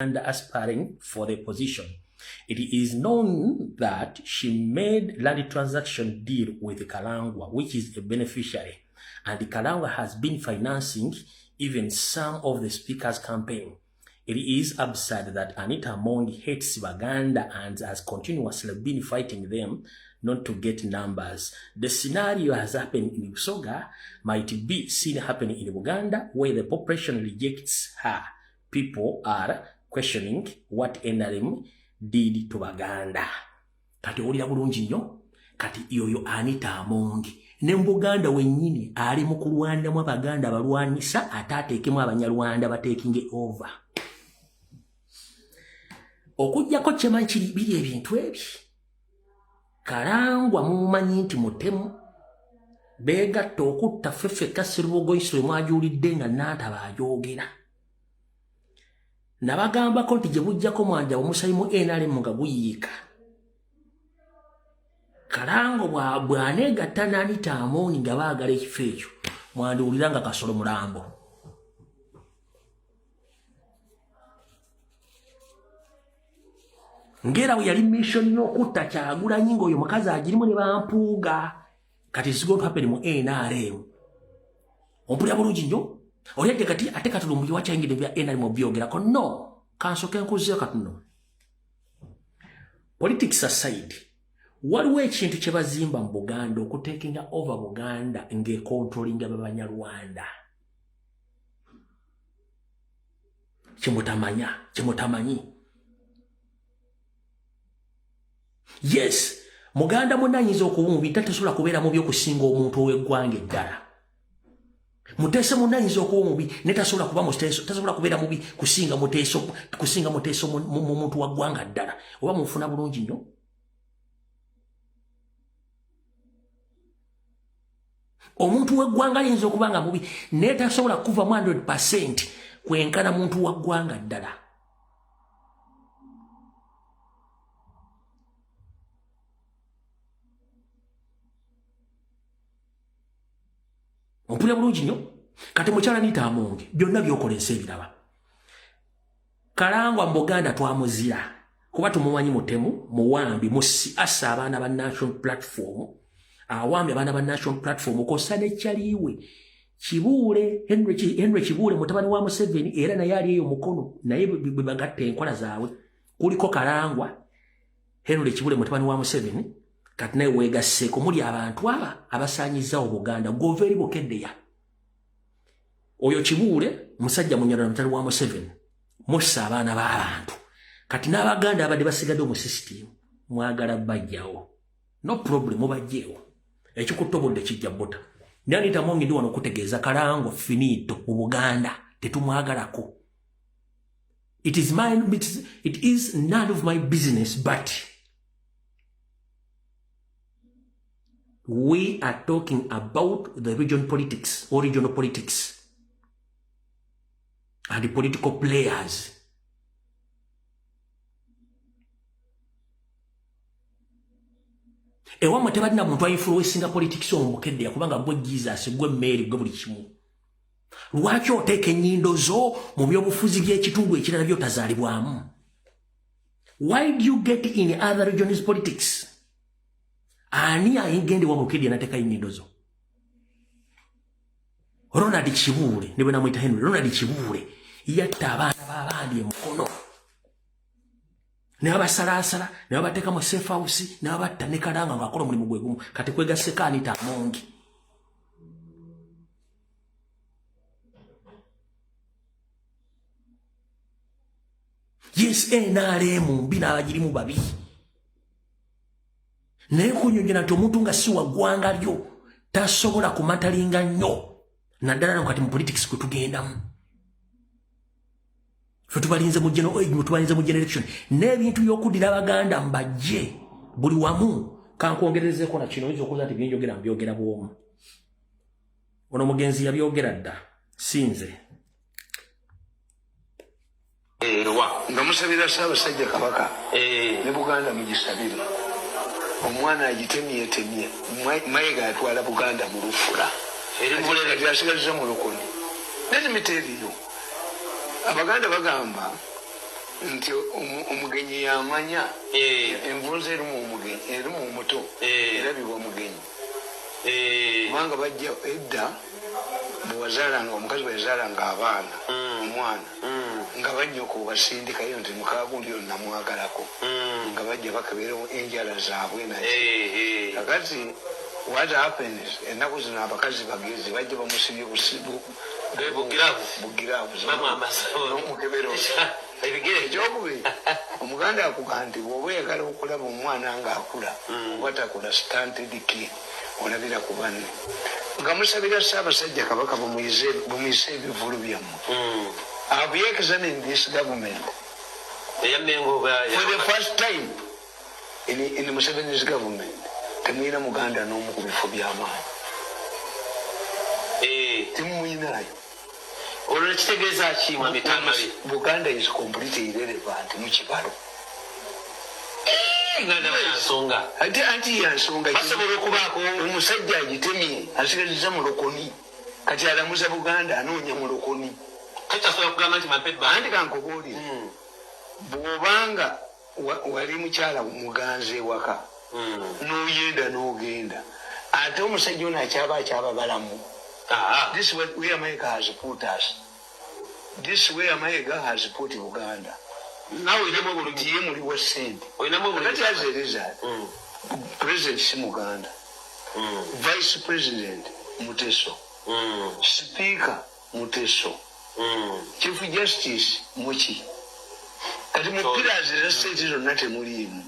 Aspiring for the position. It is known that she made land transaction deal with Kalangwa, which is a beneficiary, and Kalangwa has been financing even some of the speaker's campaign. It is absurd that Anita Among hates Baganda and has continuously been fighting them not to get numbers. The scenario has happened in Busoga, might be seen happening in Uganda, where the population rejects her. People are questioning what NRM did to Baganda. Kati owulira bulungi nnyo. Kati yoyo Anita Among ne mu Buganda wennyini ali mu kulwaniramu Abaganda abalwanisa, ate ateekemu Abanyarwanda bateekinge over. Okugjako kyemanyi kiri biri ebintu ebi, Kalangwa mumumanyi nti mutemu, beegatta okutta ffeffekka. Sserubogo iswe mwajuulidde nga Nantaba ayogera, nabagambako nti gye bujjako mwanja omusayi mu NRM nga guyiika. Kalango bw'aneegatta n'Anita Among nga baagala ekifo ekyo, mwandiwulira nga kasolo mulambo. Ngera bwe yali mission y'okutta Kyagulanyi, ng'oyo mukazi agirimu ne bampuuga, kati it's going to happen mu NRM. Ompulira bulungi nnyo? Olyadde kati ate katulumbuye wakyayingidde bya NRM obyogerako. No, kansooke nkuzeyo katono. Politics aside, waliwo ekintu kye bazimba mu Buganda okutekinga over Buganda ng'ekontrolinga Babanyarwanda, kyemutamanya, kyemutamanyi. Yes, muganda munna ayinza okuba omubi, tasobola kubeera mubi okusinga omuntu ow'eggwanga eddala. Muteeso munna ayinza okuba omubi, naye tasobola kuba muteeso, tasobola kubeera mubi kusinga muteeso, kusinga muteeso mu muntu wa ggwanga ddala. Oba munfuna bulungi nnyo? Omuntu w'eggwanga ayinza okuba nga mubi, naye tasobola kuva mu 100% kwenkana muntu wa ggwanga ddala. Ompulira bulungi nnyo? Kati mukyala Anita Among, byonna byokola ensi ebiraba. Kalangwa mu Buganda twamuzira kuba tumumanyi mutemu, muwambi, musi, assa abaana ba National Platform, awambye abaana ba National Platform kosa nekyaliwe Kibuule Henry Kibuule, mutabani wa Museveni, era naye ali eyo mukono naye bwe bagatta enkola zaabwe. Kuliko Kalangwa, Henry Kibuule mutabani wa Museveni, kati naye weegasseeko. Muli abantu aba abasaanyizaawo Buganda. Gova eri Bukeddeya. Oyo Kibuule musajja Munyarwanda, mutabani wa Museveni, mussa abaana b'abantu. Kati n'Abaganda abadde basigadde mu system mwagala bajjawo. No problem, mubajjeewo. Ekikutta obudde kijja buta. Anita Among, ndi wano okutegeeza Kalango finito mu Buganda, tetumwagalako. It is none of my business, but we are talking about the region politics or regional politics and the political players. Ewammwe tebalina muntu ainfluencinga politics omukedde, kubanga gwe Jesus, gwe Mary, gwe buli kimu. Lwaki oteeka ennyindo zo mu byobufuzi by'ekitundu ekirala byotazaalibwamu? Why do you get in other regions politics? Ani ayigende wa Bukedde anateekayo ennyindo zo? Ronald Kibuule, ne bwe namuyita Henry, Ronald Kibuule yatta abaana b'abandi emukono ne babasalaasala ne babateeka mu safe house ne babatta. Ne Kalanga ng'akola omulimu gwe gumu. Kati kwegasseko Anita Among. Yes, NRM mbi n'abagirimu babi, naye kunyonyola nti omuntu nga si wa ggwanga lyo tasobola kumatalinga nnyo, naddala no kati mu politics kwe tugendamu. Fe tubalinze mu generation n'ebintu by'okuddira Abaganda mbajje buli wamu. Kankwongerezeeko na kino, oyinza okuza nti byenjogera mbyogera bwomu. Ono omugenzi yabyogera dda, sinze. Ewa nga musabira Ssaabasajja Kabaka ne Buganda, mugisabire. Omwana agitemyetemye. Mayiga atwala Buganda mu lufula, kati asigaliza mu lukoni. Let me tell you, Abaganda bagamba Nti omugenyi yamanya envunza erimu omugenyi, erimu omuto, erabibwa mugenyi. Kubanga bajja edda bwewazaalanga omukazi, bwe yazaalanga abaana, omwana nga bannyoko basindikayo nti mukagundi ono namwagalako, nga bajja bakebera enjala zaabwe. Naye kakati what happens, ennaku zino abakazi bagezi, bajja bamusibye bugiravu nomukebera. Ekyokubiri, Omuganda akuga nti bw'oba oyagala okulaba omwana ng'akula oba takula, stunted kid olabira ku banne. Nga musabira Ssaabasajja Kabaka bumuyise ebivulu byammwe. Have you examined this government? For the first time in Museveni's government, temuyina Muganda n'omu ku bifo by'amaanyi. Temumuyinayo. Olwo kitegeeza ki, Mwami Tamale? Buganda is completely irrelevant mu kibalo. Nsonga. Ate anti ya nsonga. Basobola okubaako. Omusajja agitemye, asigaziza mulokoni. Kati alamuza Buganda, anoonya mulokoni. Tekyasobola kugamba nti mampe. Anti kankubuulire, bw'obanga wali mukyala muganzi ewaka, n'oyenda n'ogenda, ate omusajja ono akyaba balamu. This is where America has put us. This is where America has put Uganda. Nawe olinamu obulumi. Nti ye muli wa ssente. Olinamu obulumi. Kati as a result, president si Muganda, vice president Muteso, speaker Muteso, chief justice muki. Kati mu pillars eza state zonna temuliimu.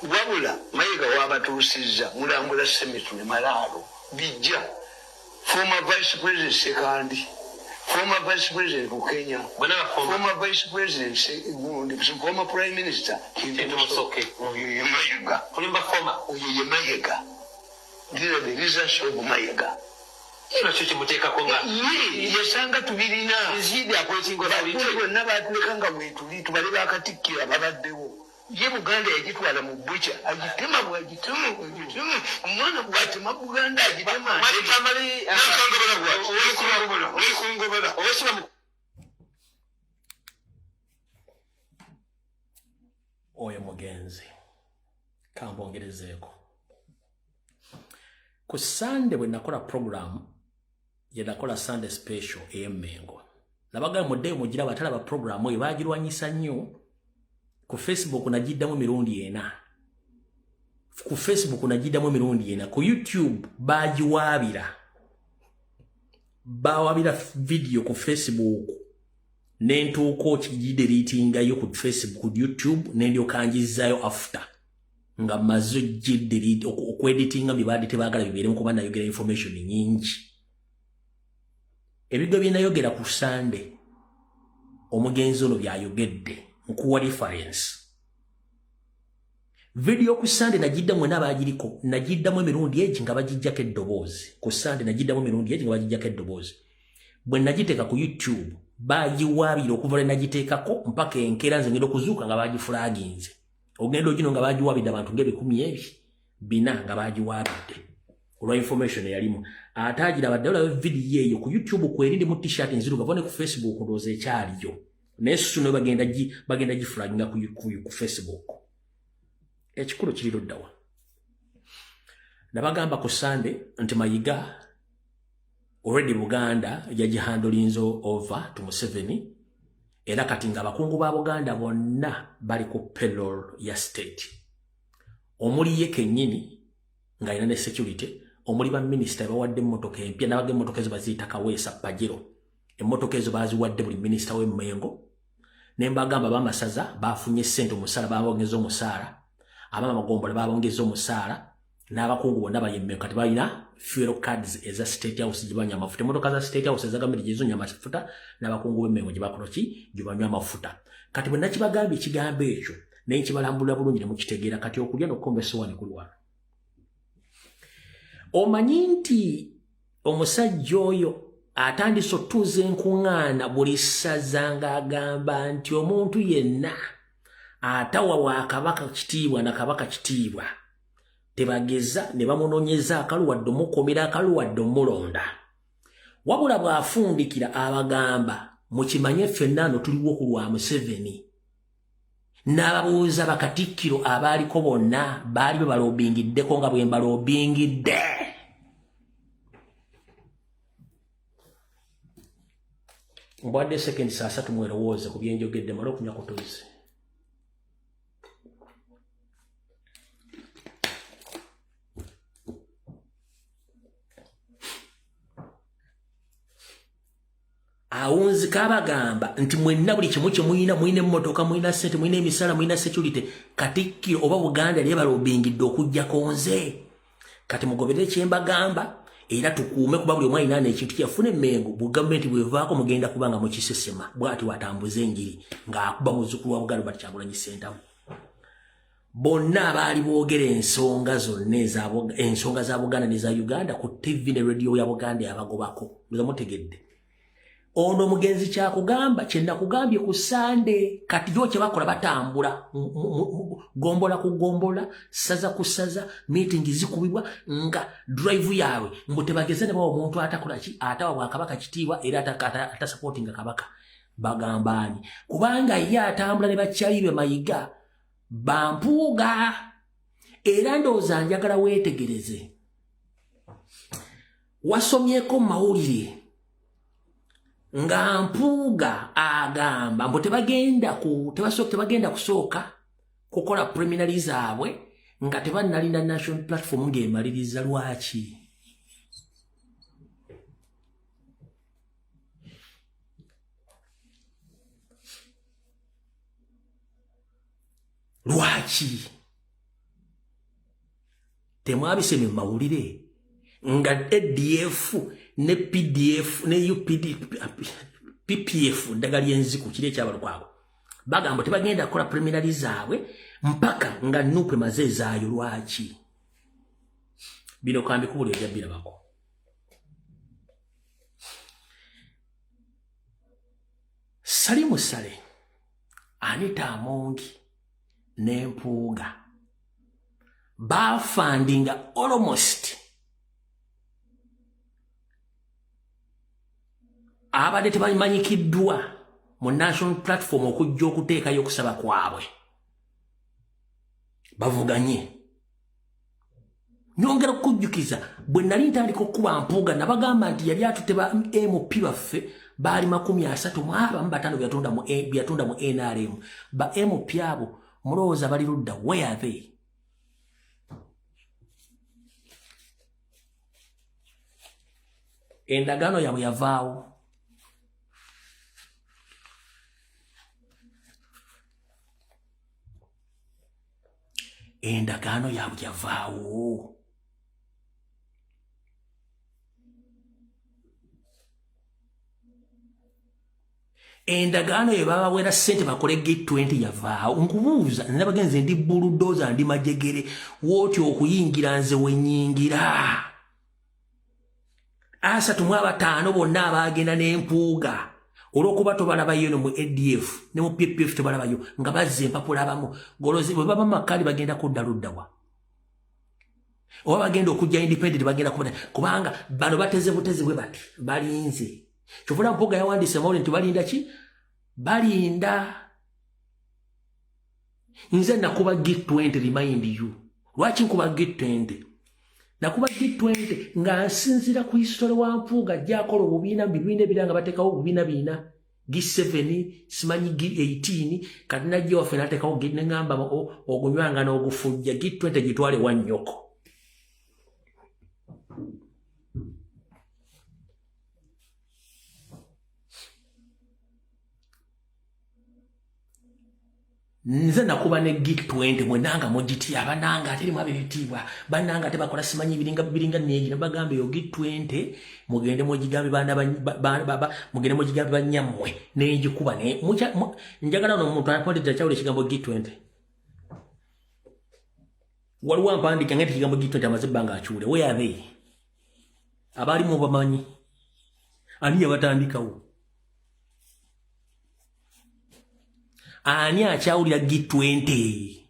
Wabula Mayiga wabatuusizza mulambula cemetery, malaalo bijja. Former vice president Sekandi, former vice president Bukenya, Bonna ba former. Former vice president gundi, former prime minister Kintu Musoke. Oyo ye Mayiga. Olimba former. Oyo ye Mayiga. These are the results of Mayiga. Kino kyo kimuteekako nga Ye yasanga tubirina. Nzidi akwekingo. Bakulu bonna batuleka nga bwetuli, tubale bakatikkira babaddewo. Ye Buganda yagitwala mu bukya, agitema bwagitema bwagitema, omwana bwatema Buganda agitema. Mwami Tamale, Nankangobala bwati. Olukungobala. Owekitiibwa mu Oyo mugenzi kambongerezeeko, ku Sande bwe nakola program gye nakola, Sunday special ey'Emmengo, nabagamba muddeyo mugira abatalaba program eyo, bagirwanyisa nnyo ku Facebook. Nagiddamu emirundi 4 ku Facebook, nagiddamu emirundi 4 ku YouTube. Bagiwaabira, bawabira video ku Facebook, nentuuka okigideletingayo ku Facebook, ku YouTube, nendyoka ngizaayo after nga maze ogidelete, okweditinga bye tebaagala bibeeremu, kuba nayogera information nyingi. Ebigo bye nayogera ku Sande, omugenzi ono byayogedde, nkuwa reference video. Ku Sande nagiddamu, mwena abagiriko, nagiddamu emirundi egi nga bagijjako eddoboozi. Ku Sande nagiddamu emirundi egi nga bagijjako eddoboozi. Bwe nagiteeka ku YouTube, bagiwaabira okuva lwe nagiteekako mpaka enkeera. Nze ngenda okuzuuka nga bagiflaginze, ogenda ogino nga bagiwaabidde abantu ng'ebikumi ebi bina, nga bagiwaabidde olwa information eyalimu. Ate agiraba ddala, olabe vidiyo eyo ku YouTube kweri, ndi mu T-shirt nzirugavu, ne ku Facebook ndowooza ekyaliyo, naye suno bagenda giflaginga ku Facebook. Ekikulu kiri luddawa? Nabagamba ku Sande nti Mayiga already Buganda yagihandlinze over to Museveni, era kati nga abakungu ba Buganda bonna bali ku payroll ya state, omuli ye kennyini ng'alina ne security, omuli baminisita bawadde emmotoka empya. Nabaga emmotoka ezo baziyita Kaweesa, Pajero. Emmotoka ezo baziwadde buli minisita w'Emmengo. Ne mbagamba bamasaza bafunye ssente, omusaala babongeza omusaala, abamagombola babongeza omusaala, n'abakungu bonna bali Emmengo kati balina fuel cards eza State House gye banywa amafuta. Emmotoka za State House eza gavumenti gye zinywa amafuta, n'abakungu b'Emmengo gye bakola ki? Gye banywa amafuta. Kati bwe nakibagambye ekigambo ekyo, naye nkibalambulira bulungi ne mukitegeera. Kati okulya n'okukomba essowaani kuli wano. Omanyi nti omusajja oyo atandise otuuza enkuŋŋaana buli ssaza, ng'agamba nti omuntu yenna atawa bwakabaka kitiibwa na kabaka kitiibwa, tebageza ne bamunoonyeza akalu, wadde omukuumira akalu, wadde omulonda. Wabula bw'afundikira abagamba, mukimanye ffenna ano tuliwo ku lwa Museveni. N'ababuuza bakatikkiro abaaliko bonna baali babalobingiddeko nga bwe mbalobingidde. Mbwadde sekendi 3 mwerowooze ku byenjogedde, male okunywa ku tuzzi. Awunzika abagamba nti mwenna buli kimu kye mulina, mulina emmotoka, mulina ssente, mulina emisala, mulina security, Katikkiro oba Buganda lye balobingidde okuggyako nze. Kati mugoberere kye mbagamba era tukuume, kuba buli omu alina n'ekintu kyeyafuna emmengo. Bu gavumenti bwevaako mugenda kuba nga mukisesema. Bw'ati watambuza enjiri ng'akuba muzzukulu wa Buganda Robert Kyagulanyi Ssentamu. Bonna abaali boogera ensonga zonna ensonga za Buganda ne za Uganda ku TV ne radio ya Buganda yabagobako. Nze mutegedde. Ono omugenzi kyakugamba kye nakugambye ku Sande, kati yo kye bakola batambula gombola ku gombola, ssaza ku ssaza, meeting zikubibwa nga drive yaabwe mbu tebageze ne bawa omuntu atakola ki, atawa bwakabaka kitiibwa era atasupportinga kabaka. Bagamba ani? Kubanga ye atambula ne bakyali be Mayiga bampuuga. Era ndowooza njagala weetegereze, wasomyeko mawulire nga Mpuuga agamba mbu tebagenda kusooka kukola preliminary zaabwe nga tebannalinda national platform ng'emaliriza. Lwaki? Lwaki temwabisomye mu mawulire nga ADF ne PDF ne UPD PPF ddagala ly'enziku kiri ekyabalukwabo bagamba tebagenda kukola preliminary zaabwe mpaka nga NUP emaze ezaayo? Lwaki? Bino kambikubuli ojja birabako. Salimu Sale, Anita Amongi ne Mpuuga bafundinga almost abadde tebamanyikiddwa mu national platform okujja okuteekayo okusaba kwabwe bavuganye. Nyongera okukujjukiza, bwe nali ntandika okukuba Mpuuga nabagamba nti yali atutte ba MP baffe baali 35 byeyatunda mu NRM. Ba MP abo mulowooza bali ludda? Where are they? Endagaano yaabwe yavaawo. Endagaano yaabwe yavaawo. Endagaano ye babawera ssente bakole G20 yavaawo. Nkubuuza nze bagenze, ndi bulldozer, ndi majegere wooti okuyingira nze wenyingira. 35 bonna abaagenda n'Empuuga, olw'okuba tobalabayo no mu ADF ne mu PPF tobalabayo nga bazza empapula, abamu golozi bwe baba makali bagenda kudda luddawa? Oba bagenda okujja independent, bagenda kubona kubanga bano bateze butezi bwe bati balinze. Kyovula Mpuuga yawandiise mawulire nti balinda ki? Balinda nze nakuba G20. Remind you lwaki nkuba G20. Nakuba G20 nga nsinzira ku history wa Mpuuga ajja akola obubiina bibiina ebira nga bateekawo obubiina biina G7 simanyi G18. Kati najja waffe nateekawo, neŋŋamba ogunywanga n'ogufujja. G20 gitwale wa nnyoko. Nze nakuba ne G20 mwenanga mugiti abananga ate erimu ab'ebitiibwa bananga ate bakola simanyi biringa biringa neegi nabagamba eyo G20 mugende mugigambe baana mugende mugigambe banyammwe nengikuba. Ne njagala no omuntu apondedde kyawula ekigambo G20. Waliwo ampandiika nga ekigambo G20 amaze ebbanga akyule. Where are they? Abaalimu bamanyi ani yabatandikawo? Ani akyawulira G20?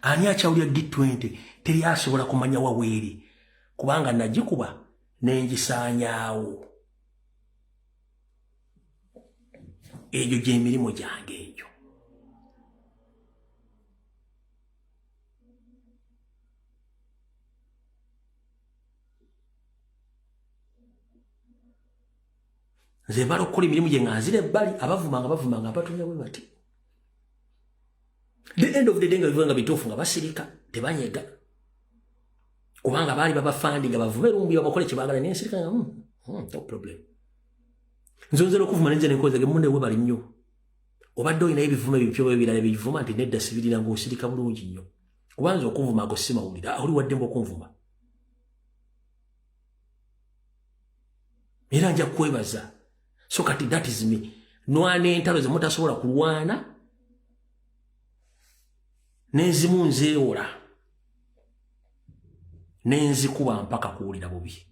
Ani akyawulira D20? Teri asobola kumanya waweeri, kubanga nagikuba nengisaanyaawo. Egyo gy'emirimu gyange egyo. Nze mbala okukola emirimu gye nga nzira ebbali, abavumanga bavumanga abatumya bwe bati. The end of the day nga bivuga nga bituufu, nga basirika tebanyega, kubanga baali babafandi nga bavume lumbi babakole kyebaagala, nensirika nga no problem. Nze nzera okuvuma nenze nenkozege munne we bali nnyo. Obadde olinayo ebivumo ebipya oba ebirala ebivuma nti nedda sibirina, ng'osirika bulungi nnyo, kuba nze okuvuma ago simawulira. Oli waddembe okunvuma era nja kwebaza. So kati that is me. Nwana entalo ze mutasobola kulwana, n'enzimu nzeewola n'enzikuba mpaka kuwulira bubi.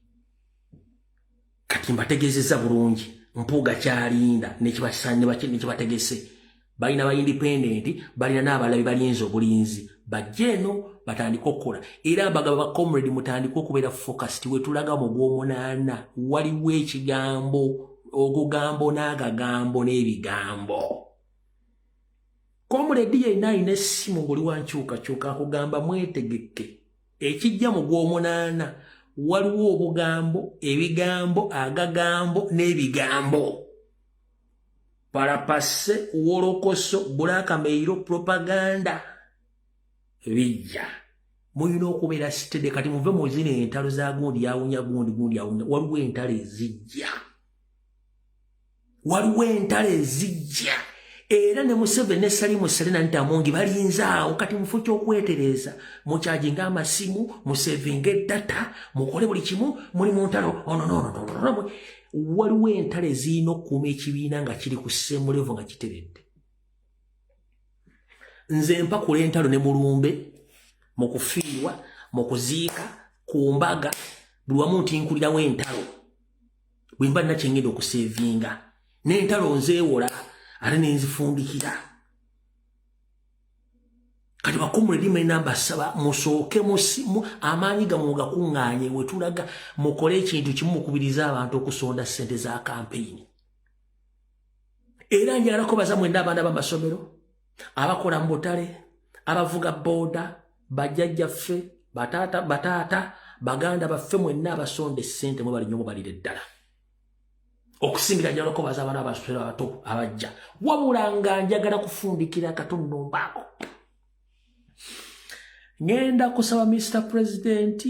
Kati mbategeezezza bulungi Mpuuga kyalinda nekibategese. Balina ba independent, balina n'abalabi balinze obulinzi bajje eno batandike okukola. Era mbagamba ba comrade, mutandike okubeera focused. Wetulaga mu gw'omunaana waliwo ekigambo, ogugambo n'agagambo n'ebigambo. Comrade yenna alina essimu ng'oli wankyukakyuka akugamba mwetegeke ekijja mu gw'omunaana. Waliwo obugambo, ebigambo, agagambo n'ebigambo, parapase, wolokoso, blackmail, propaganda bijja. Mulina okubeera steady. Kati muve mu zino entalo za gundi yawunya gundi, gundi yawunya. Waliwo entalo ezijja, waliwo entalo ezijja, era ne Museveni ne Salimu Serena Ntamungi balinzaawo. Kati mufo ky'okwetereeza, mucharginga amasimu, musavinga edata, mukole buli kimu, muli mu ntalo ononono. Waliwo entalo ezirina okukuuma ekibiina nga kiri ku same level, nga kiteredde. Nze mpakula entalo ne mulumbe, mu kufiirwa, mu kuziika, ku mbaga, buli wamu nti nkulirawo entalo. Bwe mba nina kyengenda okusavinga n'entalo nzeewola ate nenzifundikira. Kati bacomrade mwena mbasaba musooke amaanyi gammwe gakuŋŋaanye wetulaga, mukole ekintu kimu, mukubiriza abantu okusonda ssente za kampeyini. Era njagala kubaza mwenna abaana b'amasomero, abakola mu butale, abavuga booda, bajjajjaffe, bataata, bataata, baganda baffe, mwenna abasonda essente, mwebali nnyo, mubalire ddala. Okusingira njagala okubaza abaana abasomero abato abajja. Wabula nga njagala kufundikira katono mbaako, ŋŋenda kusaba Mr President,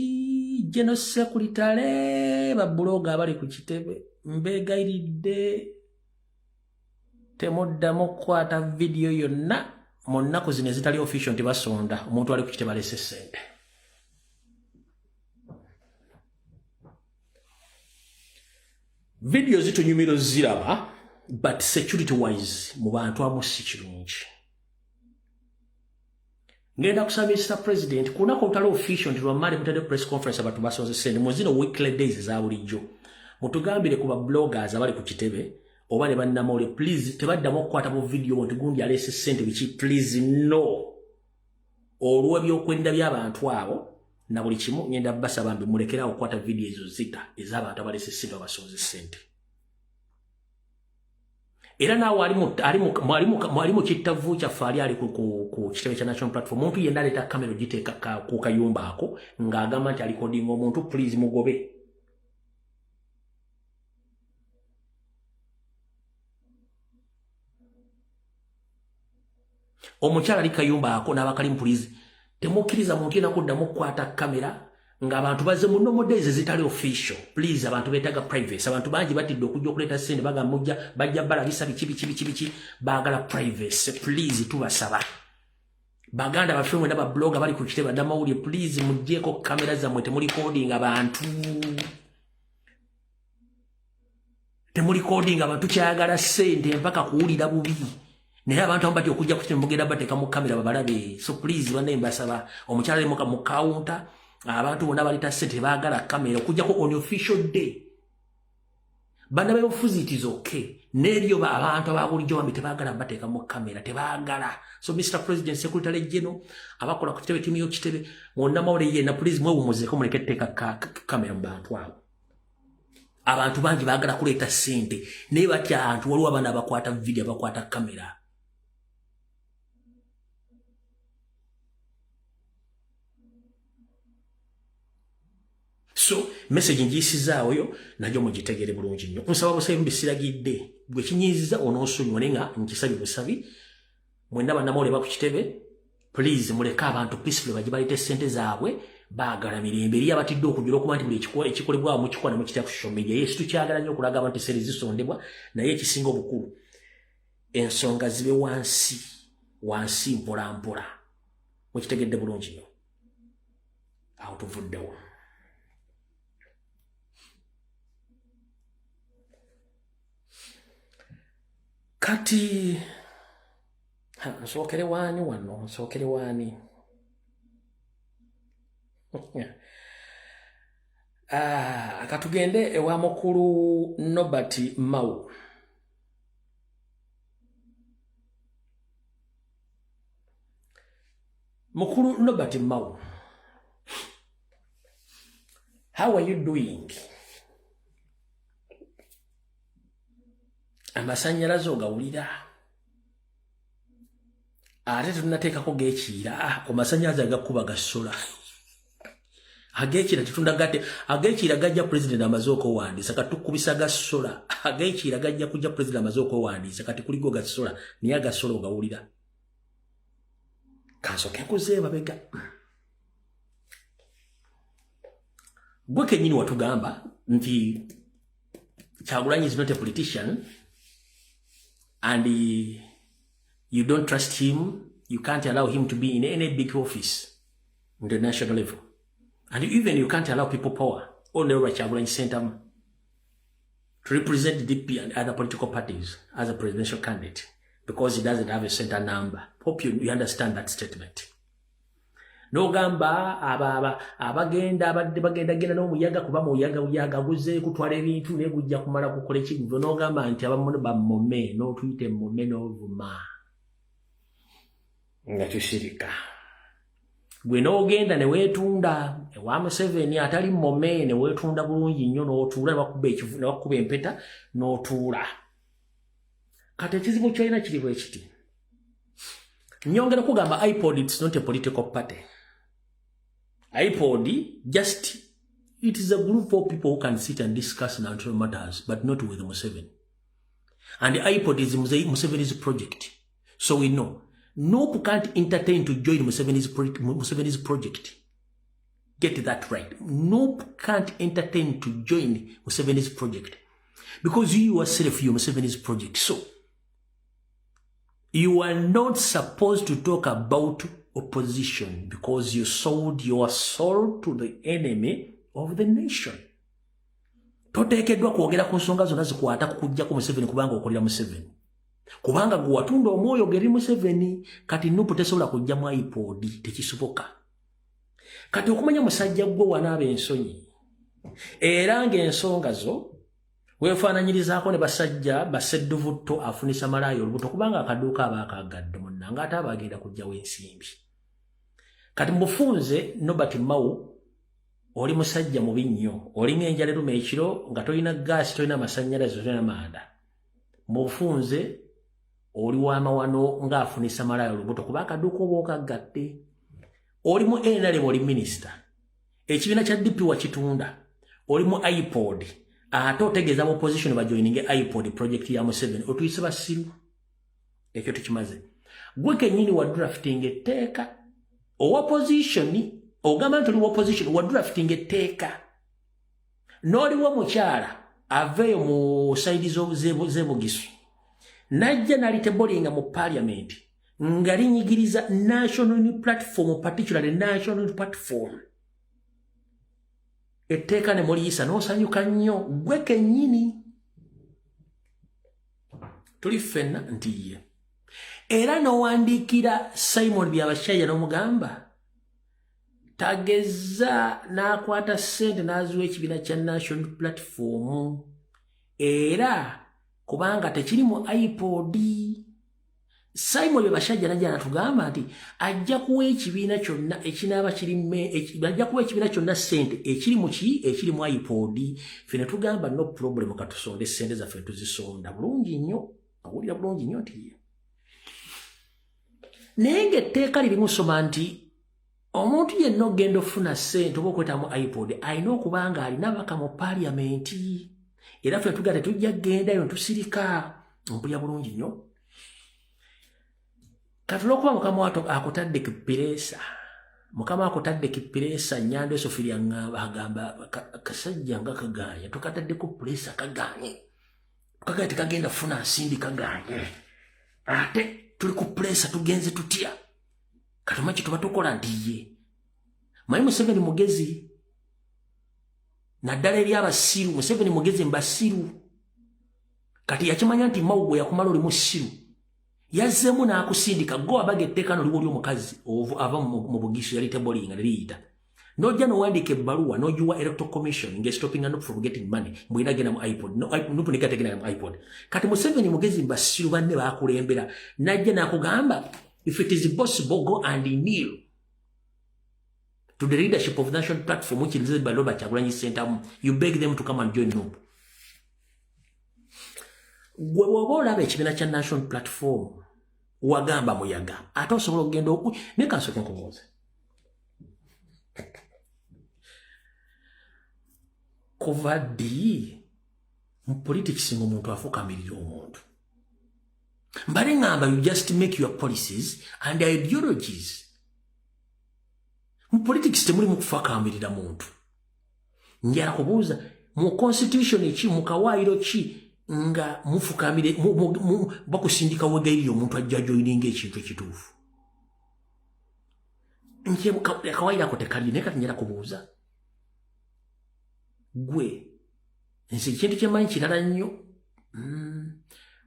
General Secretary, bablogger abali ku kitebe, mbeegayiridde temuddamu kukwata vidiyo yonna mu nnaku zino ezitali official nti basonda omuntu ali ku kitebe alese ssente. Vidiyo zitunyumira oziraba, but security wise mu bantu amu si kirungi. Ngenda kusaba Mr President, ku lunaku olutali official nti lwammaali mutadde press conference abantu basonze ssente, mu zino weekly days eza bulijjo mutugambire ku babloggers abali ku kitebe oba ne bannamawulire, please tebaddamu okukwata mu vidiyo nti gundi aleese ssente biki. Please no, olw'ebyokwerinda by'abantu abo na buli kimu, ngenda basaba mbi mulekerawo okukwata vidiyo ezo zita ez'abantu abaleese ssente, babasonze ssente. Era naawe ali mu kittavu kyaffe, ali ku kitebe kya National Platform, omuntu yenna aleeta kamera ogiteeka ku kayumba ako ng'agamba nti arecordinga omuntu, please mugobe. Omukyala ali kayumba ako n'abakalimu, please temukkiriza muntu yenna kuddamu kukwata kamera ng'abantu bazze mu normal days ezitali official. Please, abantu beetaaga privacy. Abantu bangi batidde okujja okuleeta ssente, bagamba mujja bajja balabisa biki biki biki biki, baagala privacy. Please tubasaba, baganda baffe mwena bablogger bali ku kitebe, bannamawulire, please muggyeko kamera zammwe, temurecordinga bantu, temurecordinga abantu. Kyayagala ssente mpaka kuwulira bubi, naye abantu abamu batya okujja ku kitebe, mugenda bateeka mu kamera babalabe. So please bannaye mbasaba, omukyala ali mu kawunta, abantu bonna baleeta ssente tebaagala kamera okujjako on official day. Bannabyabufuzi, it is okay, n'eryo abantu ababulijjo bambi tebaagala bateeka mu kamera, tebaagala. So Mr President, Secretary General, abakola ku kitebe, timu y'ekitebe, munnamawulire yenna, please mwewumuzeko, muleke etteeka kamera mu bantu abo. Abantu bangi baagala kuleeta ssente, naye batya abantu. Waliwo abaana abakwata video, abakwata kamera. So message njiyisizaawoyo najo mugitegere bulungi nnyo. Nsaba busabi, mbisiragidde, gwe kinyiiziza onoosonyiwa, naye nga nkisabye busabi. Mwenna bannamawulire ba ku kitebe, please muleke abantu peacefully bajje baleete ssente zaabwe. Baagala mirembe. Eri abatidde okujula okuba nti buli ekikolebwawo mukikola ne mukitya ku social media. Yes, tukyagala nnyo okulaga abantu sente zisondebwa, naye ekisinga obukulu, ensonga zibe wansi wansi, mpola mpola. Mukitegedde bulungi nnyo. Awo tuvuddewo. Kati nsookere waani wano? Nsookere waani? Ah, katugende ewa mukulu Norbert Mao. Mukulu Norbert Mao, how are you doing? Amasanyalaze ogawulira? Ate tetunateekako gekiira. Ah, ku masanyalaze agakuba gasola agekira tetundagate. Agekira gajja president amaze okwewandiisa. Katukubisa gasola. Agekira gajja kujja president amaze okwewandiisa. Kati kuliko gasola, naye agasola ogawulira? Kansooke nkuzeeyo mabega. Gwe kennyini watugamba nti Kyagulanyi is not a politician and you don't trust him, you can't allow him to be in any big office in the national level, and even you can't allow People Power or Nelwa Kyagulanyi Ssentamu to represent DP and other political parties as a presidential candidate because he doesn't have a center number. Hope you understand that statement. N'ogamba abagenda abadde bagenda genda n'omuyaga, kuba muyaga muyaga guze kutwala ebintu, naye gujja kumala kukola ekivuvo. N'ogamba nti abamu bamome, n'otuyita emmome, n'ovuma nga tusirika. Gwe n'ogenda ne weetunda ewa Museveni atali mome, ne weetunda bulungi nnyo, n'otuula ne bakuba empeta n'otuula. Kati ekizibu kyolina kiri bwe kiti. Nyongera kugamba, IPOD, it's not a political party. IPOD, just it is a group of people who can sit and discuss national matters, but not with Museveni. And the IPOD is Museveni's project. So we know NUP can't entertain to join Museveni's project. Get that right. NUP can't entertain to join Museveni's project because you yourself, you Museveni's project. So you are not supposed to talk about opposition because you sold your soul to the enemy of the nation. Toteekeddwa kwogera ku nsonga zonna zikwata ku kujjako Museveni, kubanga okolera Museveni, kubanga gwe watunda omwoyo geri Museveni. Kati NUP tesobola kujja mu IPOD, tekisoboka. Kati okumanya musajja gwe wanaaba ensonyi, era ng'ensonga zo weefaananyirizaako ne basajja basedduvutto afunisa malaayo olubuto, kubanga akaduuka aba akagadde munnanga, ate aba agenda kujjawo ensimbi. Kati mu bufunze, Norbert Mao, oli musajja mubi nnyo. Olinga enjala eruma ekiro nga tolina gaasi, tolina masannyalaze, tolina manda. Mu bufunze oli w'amawano ng'afunisa malaayo olubuto, kuba akaduuka oba okaggadde. Oli mu NRM, oli minisita. Ekibiina kya DP wakitunda, oli mu IPOD, ate otegeeza mu opposition bajoininge IPOD, project ya Museveni. Otuyise basiru, ekyo tukimaze. Gwe kennyini wa drafting etteeka owa opposition, ogamba nti oli wa opposition, wa drafting etteeka n'oliwo mukyala aveeyo mu side z'ebugisu, najja nalitabolinga mu parliament nga linyigiriza National Platform, particularly National Platform. Etteeka ne muliyisa n'osanyuka nnyo gwe kennyini. Tuli ffenna nti ye. Era n'owandiikira Simon Byabashaija n'omugamba tageza n'akwata ssente n'aziwa ekibiina kya National Platform. Era kubanga tekiri mu IPOD. Simon Byabashaija najja natugamba nti ajja kuwa ekibiina kyonna ekinaaba kiri, ajja kuwa ekibiina kyonna ssente ekiri mu ki, ekiri mu IPOD. Ffe ne tugamba no problem, katusonde ssente zaffe. Tuzisonda bulungi nnyo, awulira bulungi nnyo nti ye. Naye ng'etteeka lirimusoma nti omuntu yenna ogenda okufuna ssente oba okwetamu IPOD alina okuba nga alina abaka mu paliamenti. Era ffe tuga tetujja kgendayo, ntusirika. Mpulira bulungi nnyo. Kati olwokuba Mukama akutadde ku pressure, Mukama akutadde ku pressure, Nyanda Esofiri aŋŋamba, agamba kasajja nga kaganye, tukataddeko pressure, kaganye, tukaganye, tekagenda kufuna nsimbi, kaganye, ate tuli ku pressure, tugenze tutya? Kati omanyi kyetuba tukola nti ye manyi Museveni mugezi naddala eri abasiru. Museveni mugezi mbasiru. Kati yakimanya nti Mao gwe yakumala oli musiru, yazzeemu n'akusindika go abaga etteeka noliwo oli omukazi ava mu Bugisu yali tebolinga neriyita, nojja nowandiika ebbaluwa nogiwa Electoral Commission ng'estoppinga NUP from getting money, mbwina genda mu IPOD, NUP negategenda mu IPOD. Kati Museveni mugezi mbasiru banne bakulembera, najja n'akugamba if it is possible, go and kneel to the leadership of the National Platform, which is led by Robert Kyagulanyi Ssentamu. You beg them to come and join NUP. Gwe bw'oba olaba ekibiina kya National Platform wagamba muyaga, ate osobola okugenda oku naye kansooke nkubuuze. Kuva ddi mu politics ng'omuntu afukamirira omuntu? Mbale ŋŋamba you just make your policies and ideologies. Mu politics temulimu kufakamirira muntu. Njala kubuuza, mu constitution ki, mu kawaayiro ki nga mufukamire bakusindika wegayirira omuntu ajja joininga ekintu ekituufu? Nje akawaayiro ako tekaliyo. Naye kati njala kubuuza gwe, nsi ekintu kyemmanyi kirala nnyo.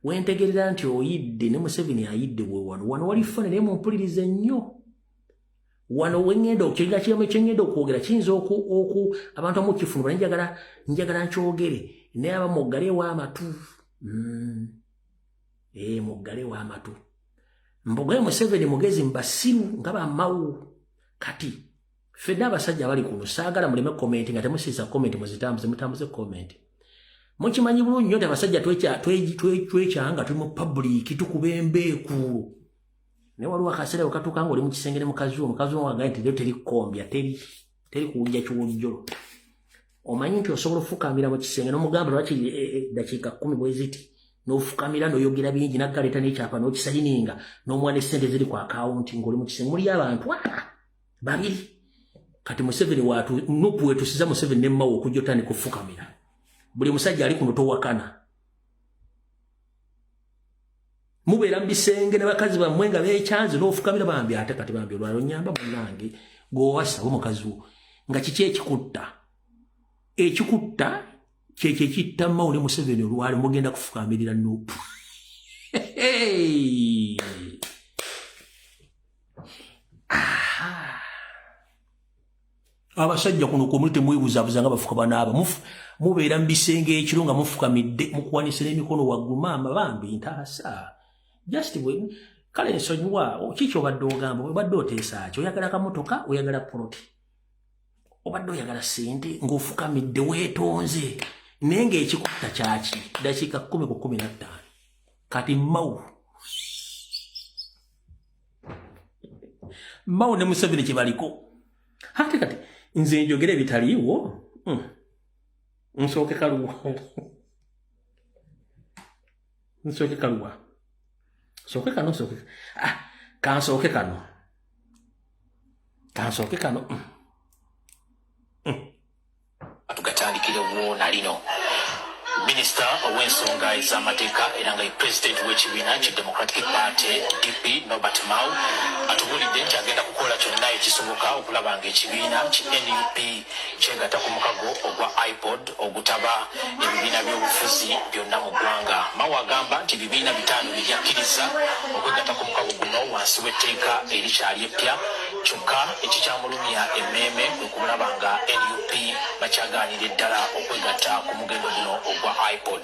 Wentegerera nti oyidde ne Museveni ayidde, we wano wano wali fane, naye mumpulirize nnyo. Wano wengenda okirira kimu kyengenda okwogera kiyinza oku abantu amu kifunula. Njagala nkyogere, naye aba muggalewo amatu. Muggalewo amatu. Mbugaye Museveni mugezi mbasiru nga bamawu. Kati ffenna abasajja abali kuno saagala muleme comment nga temusiisa comment, muzitambuze, mutambuze comment. Mukimanyi bulungi nnyo nti abasajja twekyanga tuli mu public tukuba embeekuulo, naye waliwo akaseera we katuuka nga oli mu kisenge ne mukazi wo, mukazi wo wagaye nti leero teri kukombya, teri kuwujja kiwojjolo. Omanyi nti osobola ofukamira mu kisenge n'omugamba lwaki dakiika 10 bwe ziti, n'ofukamira n'oyogera bingi, naggaleeta n'ekyapa n'okisayininga n'omuwa n'essente ziri ku akawunti ng'oli mu kisenge muli abantu babiri. Kati Museveni watu NUP wetusiza Museveni ne Mao okujja otandika okufukamira buli musajja ali kuno. Towakana, mubeera mu bisenge ne bakazi bammwe nga beekyanze n'ofukamira bambi, ate kati bambi olwalo nyamba munnange gw'owasa oba mukazi wo, nga kiki ekikutta? Ekikutta kyekyo ekitta Mao ne Museveni. Olwali mugenda kufukamirira NUP. Hey! Aha. Abasajja kuno kwemuli temwebuzabuza nga bafuka banaaba. Mubeera mu bisenge ekiro nga mufukamidde, mukuwanisa n'emikono waggulu, maama bambi ntaasa just bwe kale nsonyiwa. Kiki obadde ogamba? Obadde oteesa ki? Oyagala kamotoka, oyagala poloti, obadde oyagala ssente ng'ofukamidde weetonze, naye ng'ekikutta kyaki? Dakiika 10 ku 15. Kati Mao ne Museveni kye baliko ate kati nze njogera ebitaliiwo. Nsooke kaluwa, nsooke kaluwa, nsooke kano, nsooke, ah, kansooke kano, kansooke kano. Tugatandikire woona lino. Minisita ow'ensonga ez'amateeka era nga ye pulezidenti w'ekibiina ki Democratic Party, DP, Norbert Mao, atubuulidde nti agenda kukola kyonna ekisoboka. okulaba ng'ekibiina ki NUP kyegatta ku mukago ogwa IPOD ogutaba ebibiina by'obufuzi byonna mu ggwanga. Mao agamba nti ebibiina 5 bye byakkiriza okwegatta ku mukago guno wansi w'etteeka erikyali eppya, kyokka ekikyamulumya emmeeme kwe kulaba nga NUP bakyagaanira eddala okwegatta ku mugendo guno ogwa IPOD.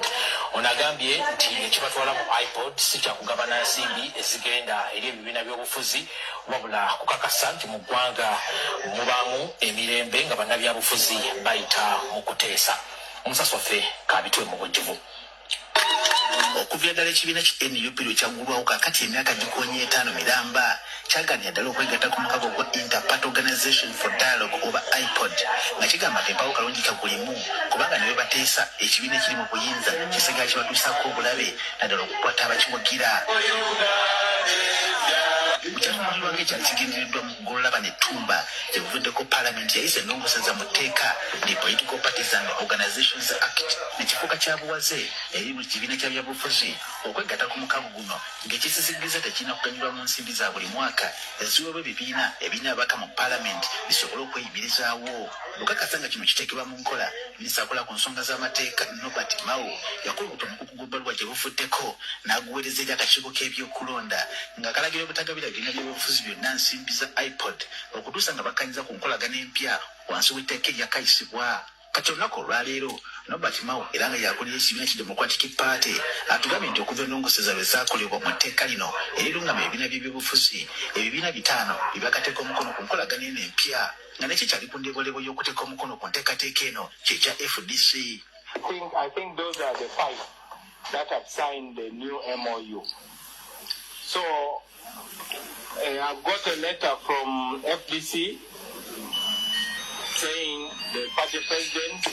Ono agambye nti ekibatwala mu IPOD si kyakugabana nsimbi ezigenda eri ebibiina by'obufuzi, wabula kukakasa nti mu ggwanga mubaamu emirembe nga bannabyabufuzi bayita mu kuteesa. Omusasi waffe kabitwe mu bujjuvu. Okuviira ddala ekibiina ki NUP lwe kyaggulwawo kaakati emyaka gikoonye 5 miramba, kyagaanira ddala okwegatta ku mukago gwa Inter-Party Organization for Dialogue oba IPOD, nga kigamba nti empaawo kalungi kagulimu kubanga ne bwe bateesa ekibiina ekiri mu buyinza kisigala kibatuusaako obulabe naddala okukwata abakiwagira. Kyatunuulirwa ng'ekyali kigendereddwa mu kugolola bano ettumba gye buvuddeko Paalamenti yayisa ennongoosereza mu tteeka li Political Parties and Organizations Act ne kifuuka kya buwaze eri buli kibiina kya byabufuzi okwegatta ku mukago guno ng'ekisisigiriza tekirina kuganyulwa mu nsimbi za buli mwaka eziweebwa ebibiina ebirina ababaka mu Paalamenti bisobole okweyimirizaawo. Okukakasa nga kino kiteekebwa mu nkola, minisita akola ku nsonga z'amateeka Norbert Mao yakulukuta omukugu gw'ebbaluwa gye buvuddeko n'aguweereza eri akakiiko k'ebyokulonda ng'akalagira obutagabira bibiina by'ebyobufuzi byonna nsimbi za IPOD okutuusa nga bakkanyiza ku nkolagana empya wansi w'etteeka eryakayisibwa. Kati olunaku olwaleero Norbert Mao era nga y'akulira ekibiina ki Democratic Party atugambye nti okuva ennongoosereza lwe zaakolebwa mu tteeka lino erirungama ebibiina by'ebyobufuzi, ebibiina 5 bye byakateeka omukono ku nkolagana eno empya nga n'ekikyali ku ndeeboleebo y'okuteeka omukono ku nteekateeka eno kye kya FDC. I think those are the 5 that have signed the new MOU. So I've got a letter from FDC saying the party president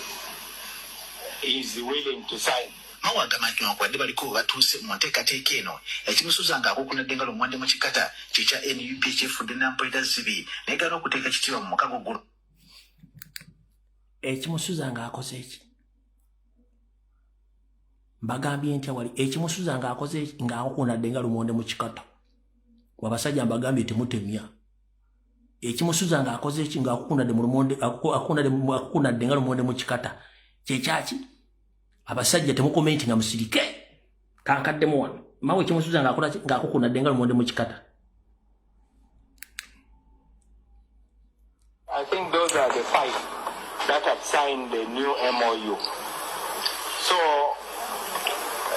is willing to sign. Mao agamba nti newankubadde baliko we batuuse mu nteekateeka eno, ekimusuza ng'akukunadde nga lumwande mu kikata kye kya NUP ekyefudde nampulira zibi negaana okuteeka ekitiibwa mu mukago guno. Ekimusuza ng'akoze eki? Mbagambye ntya wali ekimusuza ng'akoze eki? Ng'akukunadde nga lumonde mu kikata. Wabasajja mbagambye temutemya. Ekimusuza ng'akoze eki? Ng'akukunadde mu lumonde, akukunadde nga lumonde mu kikata. Kye kyaki? Abasajja temukomenti nga musirike. Kankaddemu wano. Mawe ekimusuza ng'akola ki? Ng'akukunadde nga lumonde mu kikata. I think those are the 5 that have signed the new MOU. So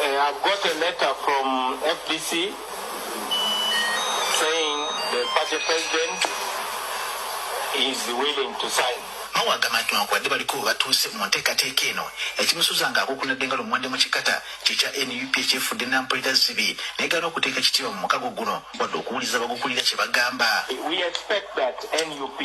I've got a letter from FDC saying the party president is willing to sign. Mao agamba nti newankubadde baliko we batuuse mu nteekateeka eno, ekimusuza ng'akukunadde nga lumwande mu kikata kye kya NUP ekyefudde nampulira zibi negaana okuteeka ekitiibwa mu mukago guno wadde okuwuliza abagukulira kye bagamba. We expect that NUP,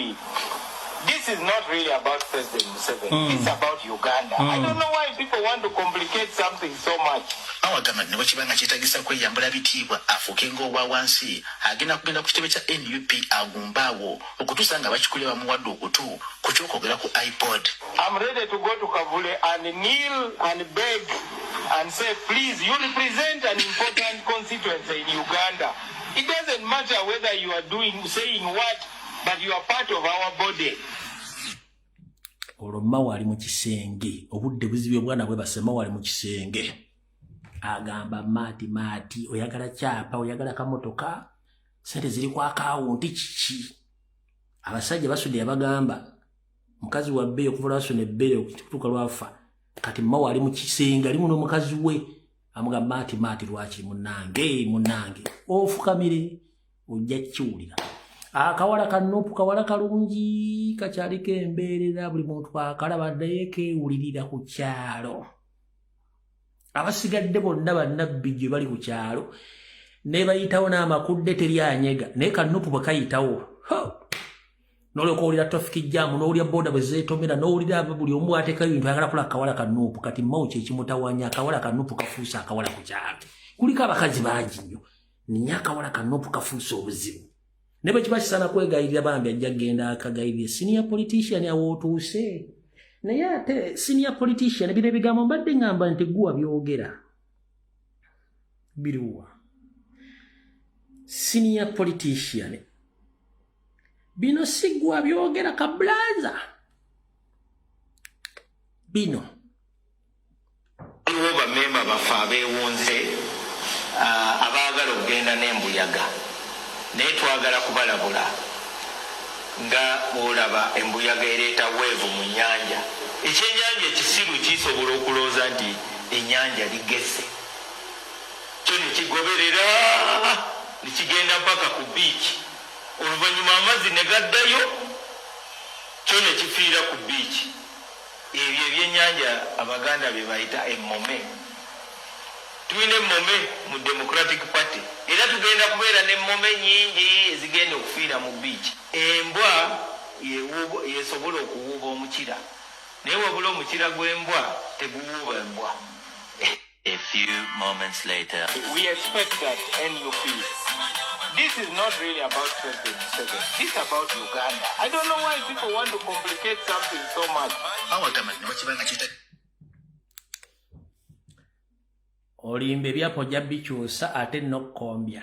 this is not really about President Museveni, it's about Uganda. I don't know why people want to complicate something so much. Mao agamba nti ne bwe kiba nga kyetaagisa kweyambula bitiibwa afuuke ng'owa wansi, agenda kugenda ku kitebe kya NUP agumbe awo okutuusa nga bakikulira bamuwadde okutu ku ky'okwogera ku IPOD. I'm ready to go to Kavule and kneel and beg and say, please, you represent an important constituency in Uganda. It doesn't matter whether you are saying what, but you are part of our body. Olwo Mao ali mu kisenge, obudde buzibye obwana bwe base, Mao ali mu kisenge. Agamba maati maati, oyagala kyapa, oyagala kamotoka, sente ziri ku akawunti kiki? Abasajja basudde yabagamba, mukazi wa bbeeyi okuva lwasuna ebbeere okutuuka lwafa. Kati Mao ali mu kisenge, ali muno mukazi we. Amugamba maati maati lwaki munnange, munnange. Ofukamire, ojja kiwulira. Akawala ka Nupu kawala kalungi, kakyaliko embeerera, buli muntu akalaba naye keewulirira ku kyalo. Abasigadde bonna bannabbi gye bali ku kyalo, ne bayitawo n'amakudde teri anyega, naye ka Nupu bwe kayitawo, n'olyoka owulira traffic jam, n'owulira boda bwe zeetomera, n'owulira buli omu ateekayo ebintu ayagala kulaba akawala ka Nupu. Kati Mao kye kimutawaanya, akawala ka Nupu kafuuse akawala ku kyalo. Kuliko abakazi bangi nnyo, naye akawala ka Nupu kafuuse obuzibu. Ne bwe kiba kisaana kwegayirira bambi ajja kugenda akagayirire. Senior politician awo otuuse. Naye ate senior politician bino ebigambo mbadde ŋŋamba nti gguwa byogera. Biriwa. Senior politician. Bino sigwa byogera kablaza. Bino. Waliwo bamemba baffe abeewunze abaagala okugenda n'embuyaga, naye twagala kubalabula nga bw'olaba embuyaga ereeta wave mu nnyanja. Ekyennyanja ekisiru kisobola okulowooza nti ennyanja ligeze, kyo ne kigoberera ne kigenda mpaka ku beach, oluvannyuma amazzi ne gaddayo, kyo ne kifiira ku beach. Ebyo ebyennyanja Abaganda bye bayita emmome. Tulina emmome mu Democratic Party, era tugenda kubeera n'emmome nnyingi ezigenda okufiira mu beach. Embwa yesobola okuwuuba omukira, naye wabula omukira gw'embwa teguwuuba embwa. A few moments later. We expect that NUP, this is not really about President Museveni, this is about Uganda. I don't know why people want to complicate something so much. Awagamba nti newakiba nga kita Olimba ebyapa ojja bikyusa ate n'okkombya.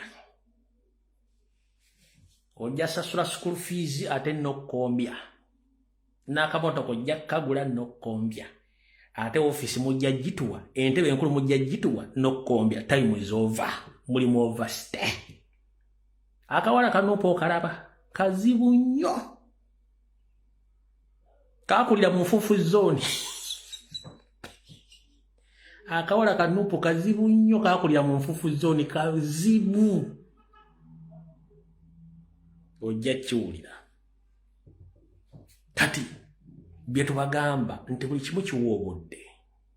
Ojja sasula school fees ate n'okkombya. N'akamotoka ojja kukagula n'okkombya. Ate ofiisi mujja gituwa, entebe enkulu mujja gituwa n'okkombya. Time is over. Mulimu overstay. Akawala kanuupa okalaba kazibu nnyo. Kakulira mu nfuufu zone. Akawala kanuupu kazibu nnyo, kakulira mu nfuufu zone, kazibu. Ojja kiwulira. Kati bye tubagamba nti buli kimu kiwa obudde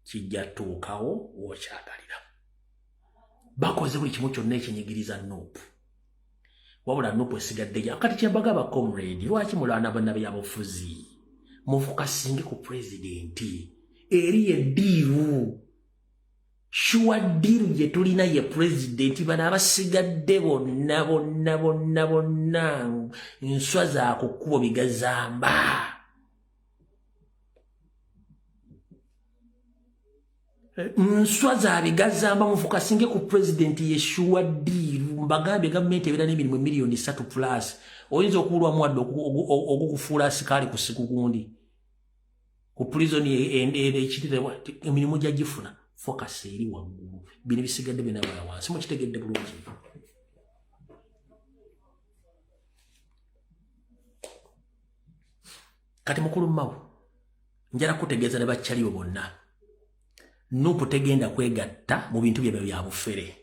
kijja tuukawo w'okyagalira. Bakoze buli kimu kyonna ekinyigiriza NUP. Wabula NUP esigadde ya. Kati kye mbagamba comrade, lwaki mulwana bannabyabufuzi? Mufokasinge ku pulezidenti. Eri ye deal. Sure deal gye tulina ye pulezidenti. Bano abasigadde bonna bonna bonna bonna nswa za ku kkubo bigazamba. Nswa za bigazamba. Mufokasinge ku pulezidenti ye sure deal. Mbagambye gavumenti ebeera n'emirimu 3 million plus. Oyinza okubulwamu wadde ogukufuula asikaali ku siku gundi ku prison ekitirebwa emirimu gya gifuna. Focus eri waggulu, bino bisigadde byonna bala wansi. Mukitegedde bulungi. Kati mukulu Mao, njala kutegeeza ne bakyaliwo bonna, NUP tegenda kwegatta mu bintu byebyo bya bufere.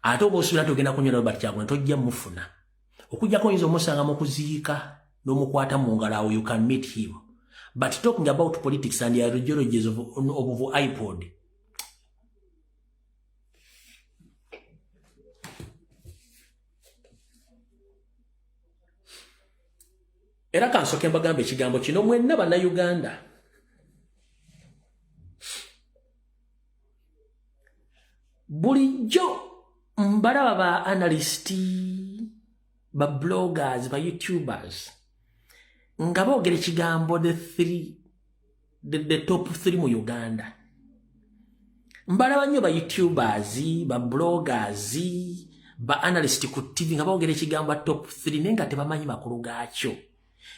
Ate oba osuubira togenda kunywa Robert Kyagulanyi, tojja mufuna. Okujjako oyinza omusanga mu kuziika n'omukwata mu ngalo, awo you can meet him. But talking about politics and the ideologies of IPOD, era kansooke mbagamba ekigambo kino mwenna Bannayuganda. Bulijjo mbalaba ba analyst, ba bloggers, ba youtubers nga boogera ekigambo the three, the top three mu Uganda. Mbalaba nnyo ba youtubers, ba bloggers, ba analyst ku TV nga boogera ekigambo top three, naye nga tebamanyi makulu gaakyo.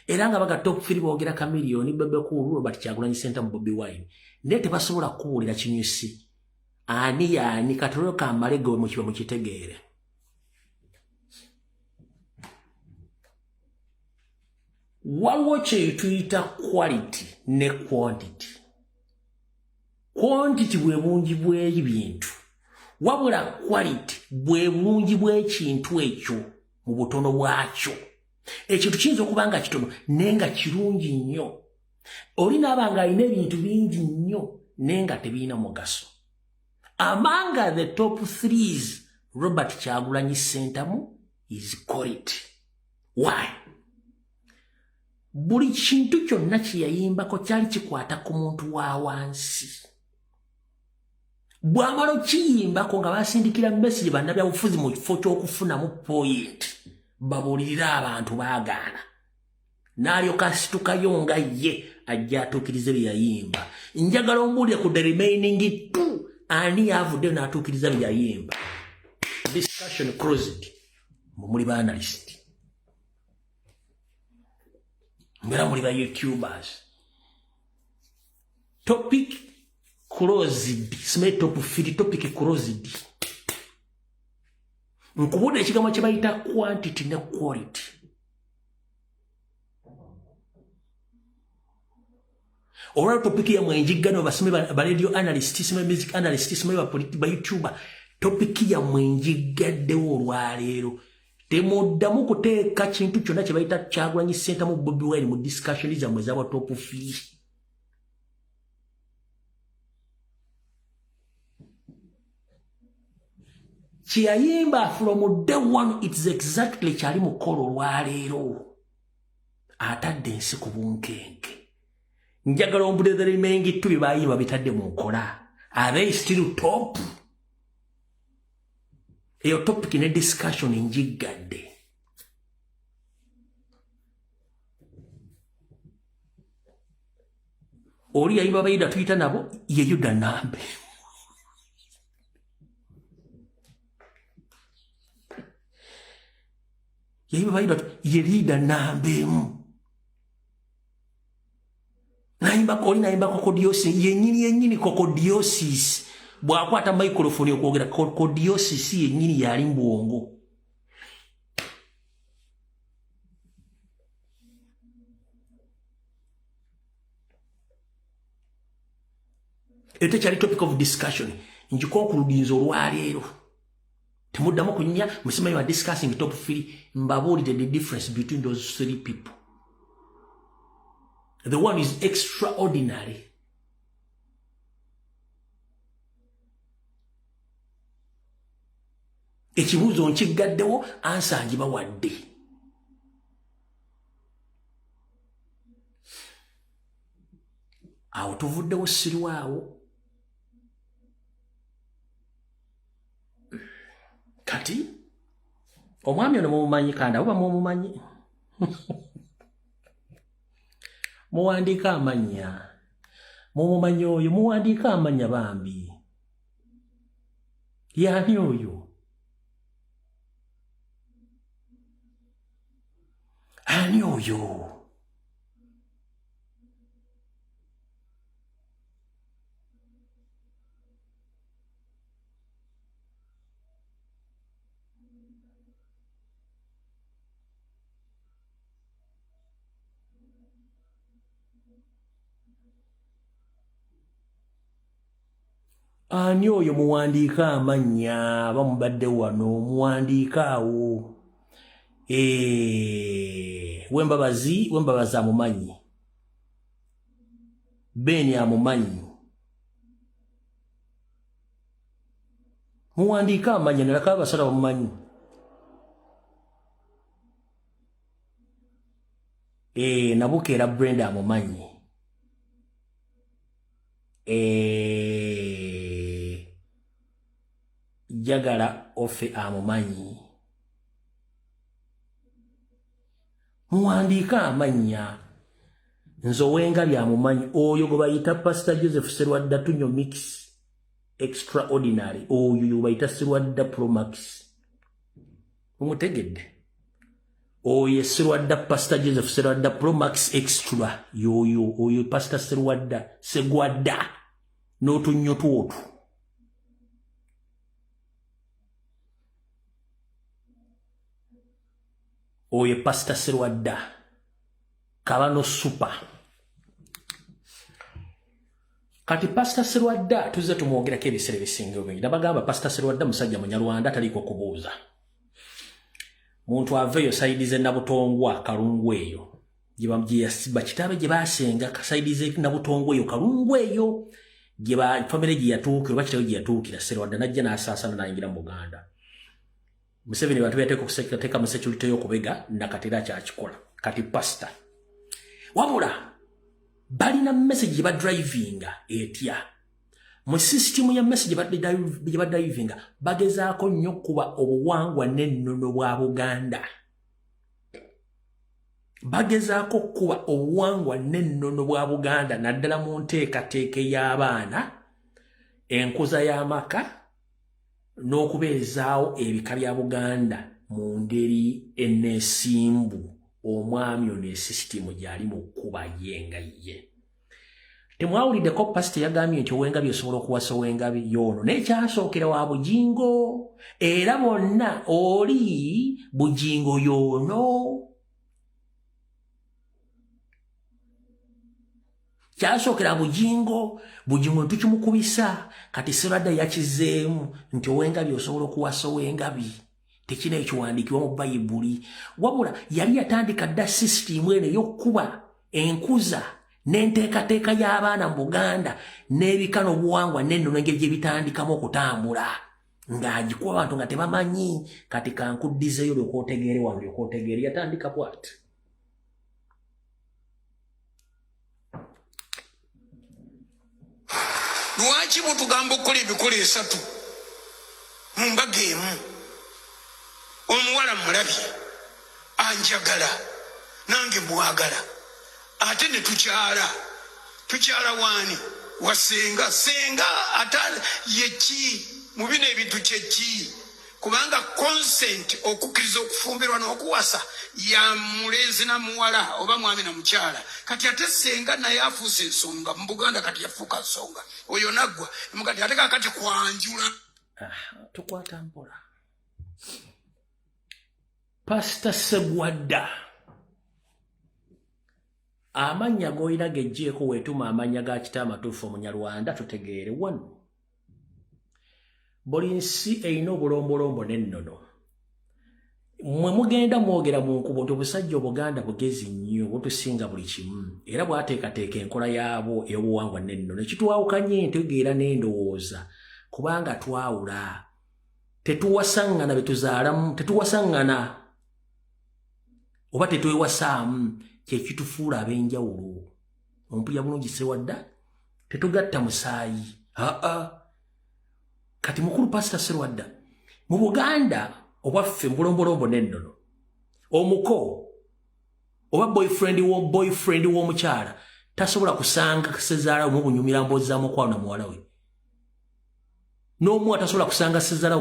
Era nga baga top three, boogera Chameleone, Bebe Cool, Robert Kyagulanyi Ssentamu, Bobi Wine, naye tebasobola kukubuulira kinyusi ani yaani. Katolo kamale gwe mukiba mukitegeere. Waliwo kyetuyita quality ne quantity. Quantity bwe bungi bw'ebintu, wabula quality bwe bungi bw'ekintu ekyo mu butono bwakyo. Ekintu kiyinza okuba nga kitono naye nga kirungi nnyo. Oli naaba nga alina ebintu bingi nnyo naye nga tebirina mugaso. Among the top threes, Robert Kyagulanyi Ssentamu is quality. Why? Buli kintu kyonna kye yayimbako kyali kikwata ku muntu wa wansi. Bw'amala okiyimbako nga basindikira message bannabyabufuzi, mu kifo ky'okufunamu point babuulirire abantu, baagaana. N'alyoka asitukayo nga ye ajja atuukirize bye yayimba. Njagala ombuulire ku the remaining two, ani yavuddeyo n'atuukiriza bye yayimba? Discussion closed. Mwe muli ba analyst. Mbeera muli ba YouTubers. Topic closed. Simanyi top three, topic closed. Nkubudde ekigambo kye bayita quantity ne quality. Olwa topic ya mwenjigano basome ba radio analyst, sime music analyst, sime ba politi ba YouTuber. Topic ya mwenjigaddewo olwaleero. Temuddamu kuteeka kintu kyonna kye bayita Kyagulanyi Ssentamu Bobi Wine mu discussion zammwe ez'aba top three. Kyeyayimba from day one, it's exactly kyali mukola olwaleero. Atadde ensi ku bunkenke. Njagala ombulire remaining two bye bayimba bitadde mu nkola. Are they still top? Eyo topic ne discussion njiggadde. Oli yayimba bayida tuyita nabo ye Yuda Nambe. Yayimba bayida ye leader Nambe emu. Nayimba oli nayimba kokodiosis yennyini yennyini kokodiosis. Bw'akwata microphone okwogera kokodiosis yennyini yali mbwongo. Ekyo kyali topic of discussion. Ngikonkuludinza olwaleero. Temuddamu kunyumya musima you are discussing top three. Mbabuulidde the difference between those three people. The one is extraordinary. Ekibuuzo nkiggaddewo, answer ngibawadde. Awo tuvuddewo sirwawo. Kati omwami ono mumumanyi kandi abo bamumumanyi. Muwandiika amannya. Mumumanyi oyo, muwandiika amannya bambi. Yaani oyo? Ani oyo? Ani oyo muwandiika amannya bamubadde wano muwandiika awo. Wembabazi, Wembabazi amumanyi. Ben amumanyi. Muwandiika amannya nalaka abasala bamumanyi. Nabukeera Brenda amumanyi. Jagala Ofe amumanyi. Muwandiika amannya. Nze Owengabi amumanyi. Oyo gwe bayita Pastor Joseph Serwadda Tunyo Mix Extraordinary. Oyo gwe bayita Serwadda Pro Max. Mumutegedde. Oyo Serwadda Pastor Joseph Serwadda Pro Max Extra. Yoyo oyo Pastor Serwadda Segwadda n'otunnyo twotu. Oyo Pastor Serwadda Kabano Super. Kati Pastor Serwadda tuzze tumwogerako ebiseera ebisinga obungi. Nabagamba Pastor Serwadda musajja Munyarwanda taliiko kubuuza. Muntu aveeyo side z'e Nabutongwa Kalungu eyo. Gye bakitaabe gye baasenga side z'e Nabutongwa eyo Kalungu eyo gye ba family gye yatuukira oba kitaawe gye yatuukira Serwadda n'ajja n'asaasaana n'ayingira mu Buganda. Museveni bantu yateeka okuteeka mu security y'okubega nakati era akyakikola. Kati pastor. Wabula balina message gye badrivinga etya. Mu system ya message gye badrivinga bagezaako nnyo okuba obuwangwa n'ennono bwa Buganda. Bagezaako okuba obuwangwa n'ennono bwa Buganda naddala mu nteekateeka ey'abaana, enkuza y'amaka, n'okubeezaawo ebika bya Buganda mu ngeri enneesimbu Omwami ono esisitimu gyali mu kkuba ye nga ye. Temwawuliddeko pasita yagambye nti ow'engabi osobola okuwasa ow'engabi y'ono, naye kyasookera wa Bujingo, era bonna oli Bujingo y'ono. Kyasookera Bujingo, Bujingo tukimukubisa. Kati Serwadda yakizeemu nti ow'engabi osobola okuwasa ow'engabi. Tekina ekiwandiikibwa mu Bayibuli, wabula yali yatandika dda sisitimu eno ey'okkuba enkuza n'enteekateeka y'abaana mu Buganda n'ebika n'obuwangwa n'ennono, engeri gye bitandikamu okutambula, ng'agikuba abantu nga tebamanyi. Kati kankuddizeeyo lyoka otegeere wano, lyoka otegeere yatandika bw'ati. Lwaki mutugamba okukola emikolo 3 mu mbaga emu? Omuwala mulabye, anjagala, nange mwagala, ate ne tukyala. Tukyala waani? Wa senga. Senga ate yeki mu bino ebintu kyeki? Kubanga consent, okukkiriza okufumbirwa n'okuwasa, ya mulenzi na muwala oba mwami na mukyala. Kati ate senga naye afuuse ensonga mu Buganda. Kati yafuuka nsonga, oyo naggwa mugati. Ate kakati kwanjula. Tukwata mpola. Pasita Segwadda, amannya g'olina gejjeeko, weetuma amannya ga kita amatuufu Omunyarwanda tutegeere. Wano buli nsi erina obulombolombo n'ennono. Mmwe mugenda mwogera mu nkubo nti obusajja Obuganda bugezi nnyo, butusinga buli kimu, era bwateekateeka enkola yaabwo ey'obuwangwa n'ennono. Ekitwawukanye entegeera n'endowooza, kubanga twawula, tetuwasaŋŋana betuzaalamu, tetuwasaŋŋana oba tetwewasaamu, kyekitufuula ab'enjawulo. Ompulya bulungi, Sewadda? Tetugatta musaayi. Aa, kati mukulu Pasita Serwadda, mu Buganda obwaffe, mu bulombolombo n'ennono, omuko oba boyfriend wo boyfriend w'omukyala tasobola kusanga sezaala mu bunyumira mboozi za mukwano na muwala we. N'omu atasobola kusanga sezaala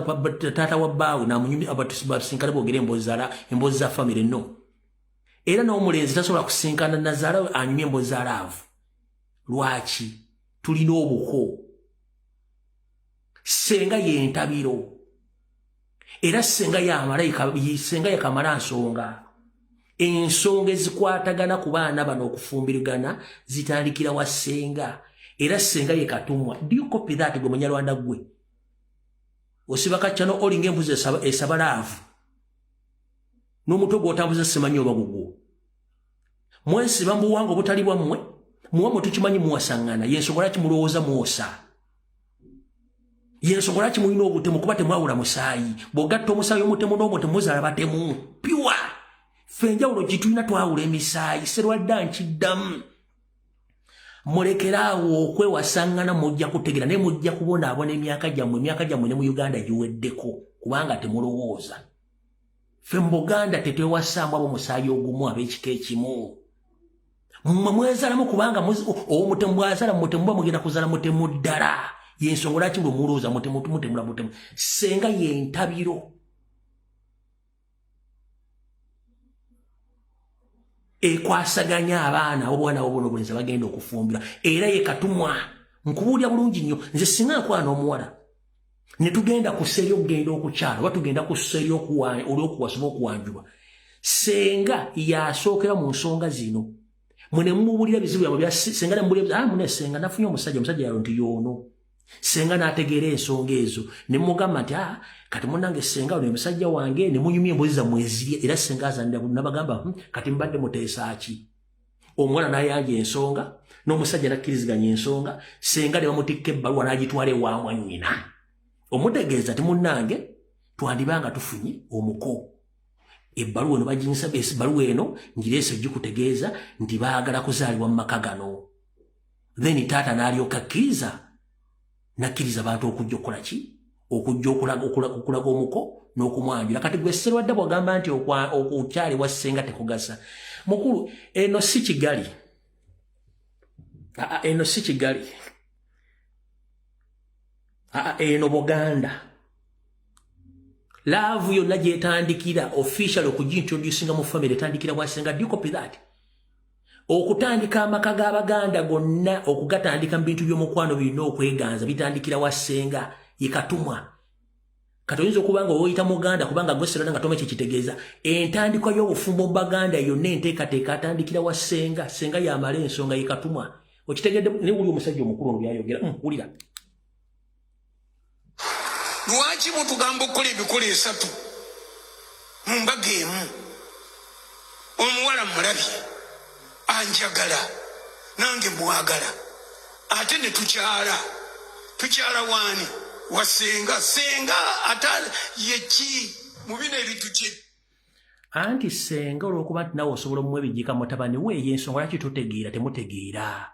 taata wa bbaawe nabasinkane boogere emboozi za famire. No, era n'omulenzi tasobola kusinkana nazaala we anyumye emboozi za love. Lwaki? Tulina obuko. Senga yentabiro, era senga yamalayika, senga yakamala nsonga. Ensonga ezikwatagana ku baana bano okufumbirigana zitandikira wa senga, era senga ye katumwa. Do you copy that? Gwe Munyarwanda, gwe osiba kaccano, olinga embuzi esaba love n'omutwe gw'otambuza simanyi oba gugwo. Mwesiba mu buwanga obutali bwammwe. Muwamwe tukimanyi muwasaŋŋana. Yensonga lwaki mulowooza mwosa, yensonga lwaki mulina obutemu, kuba temwawula musaayi. Bw'ogatta omusaayi omutemu n'omutemu, muzaala batemu pure. Ffe enjawulo gitulina, twawula emisaayi. Serwadda, nkiddamu, mulekeraawo okwewasaŋŋana. Mujja kutegera, naye mujja kubonaabona emyaka gyammwe. Emyaka gyammwe ne mu Uganda giweddeko, kubanga temulowooza. Ffe mu Buganda tetwewasaamu ab'omusaayi ogumu, ab'ekika ekimu. Mmwe mwezalamu, kubanga omutemu bw'azaala mutemu, muba mugenda kuzaala mutemu ddala. Yensonga lwaki bwe mulowooza mutemu, mutemula mutemu. Senga yentabiro ekwasaganya abaana obwana obuno obulenzi bagenda okufumbirwa, era ye katumwa. Nkubuulya bulungi nnyo, nze singa nkwana omuwala ne tugenda ku ssa eryokugenda okukyala oba tugenda ku ssa olyokuwasa oba okuwanjulwa, senga yasookera mu nsonga zino. Mwe ne mumubuulira bizibu byamwe bya senga, ne mumubuulira, "Ah, mune senga, nafunye omusajja, omusajja yalo," nti yoono. Senga n'ategeera ensonga ezo, ne mugamba nti, "Ah, kati munnange senga, ono musajja wange," ne munyumya emboozi zammwe ezirye, era senga azanira. Nabagamba, kati mbadde muteesa ki?" Omuwala n'ayanja ensonga n'omusajja n'akkiriziganya ensonga. Senga ne bamutikka ebbaluwa n'agitwala ewa mwannyina, omutegeeza ti, "Munnange, twandibanga tufunye omuko. Ebbaluwa eno baginsaba, ebbaluwa eno ngireese ogikutegeeza nti baagala kuzaalibwa mu maka gano." Then taata n'alyoka akkiriza, nakkiriza abantu okujja okukola ki? Okujja okulaga omuko n'okumwanjula. Kati gwe Serwadda bwagamba nti okukyalibwa ssenga tekugasa, mukulu, eno si Kigali. Aa, eno si Kigali. Aa, eno Buganda. Love yonna gyetandikira official okugintroducinga mu family etandikira wa ssenga. Do you copy that? Okutandika amaka g'Abaganda gonna, okugatandika mu bintu by'omukwano birina okweganza, bitandikira wa ssenga, ye katumwa. Kati oyinza okuba nga oyita Muganda kubanga gwe Serwadda nga tome kyekitegeeza. Entandikwa y'obufumbo mu Baganda yonna, enteekateeka atandikira wa ssenga. Ssenga yamala ensonga, ye katumwa. Okitegedde? Naye wuli omusajja omukulu ono byayogera, wulira. Lwaki mutugamba okukola emikolo 3 mu mbaga emu? Omuwala mulabye, anjagala, nange mwagala, ate ne tukyala. Tukyala waani? Wa ssenga. Ssenga ate yeki mu bino ebintu kye? Anti ssenga, olw'okuba nti nawe osobola omuwa ebijjika mutabani we, yensonga lwaki totegeera, temutegeera.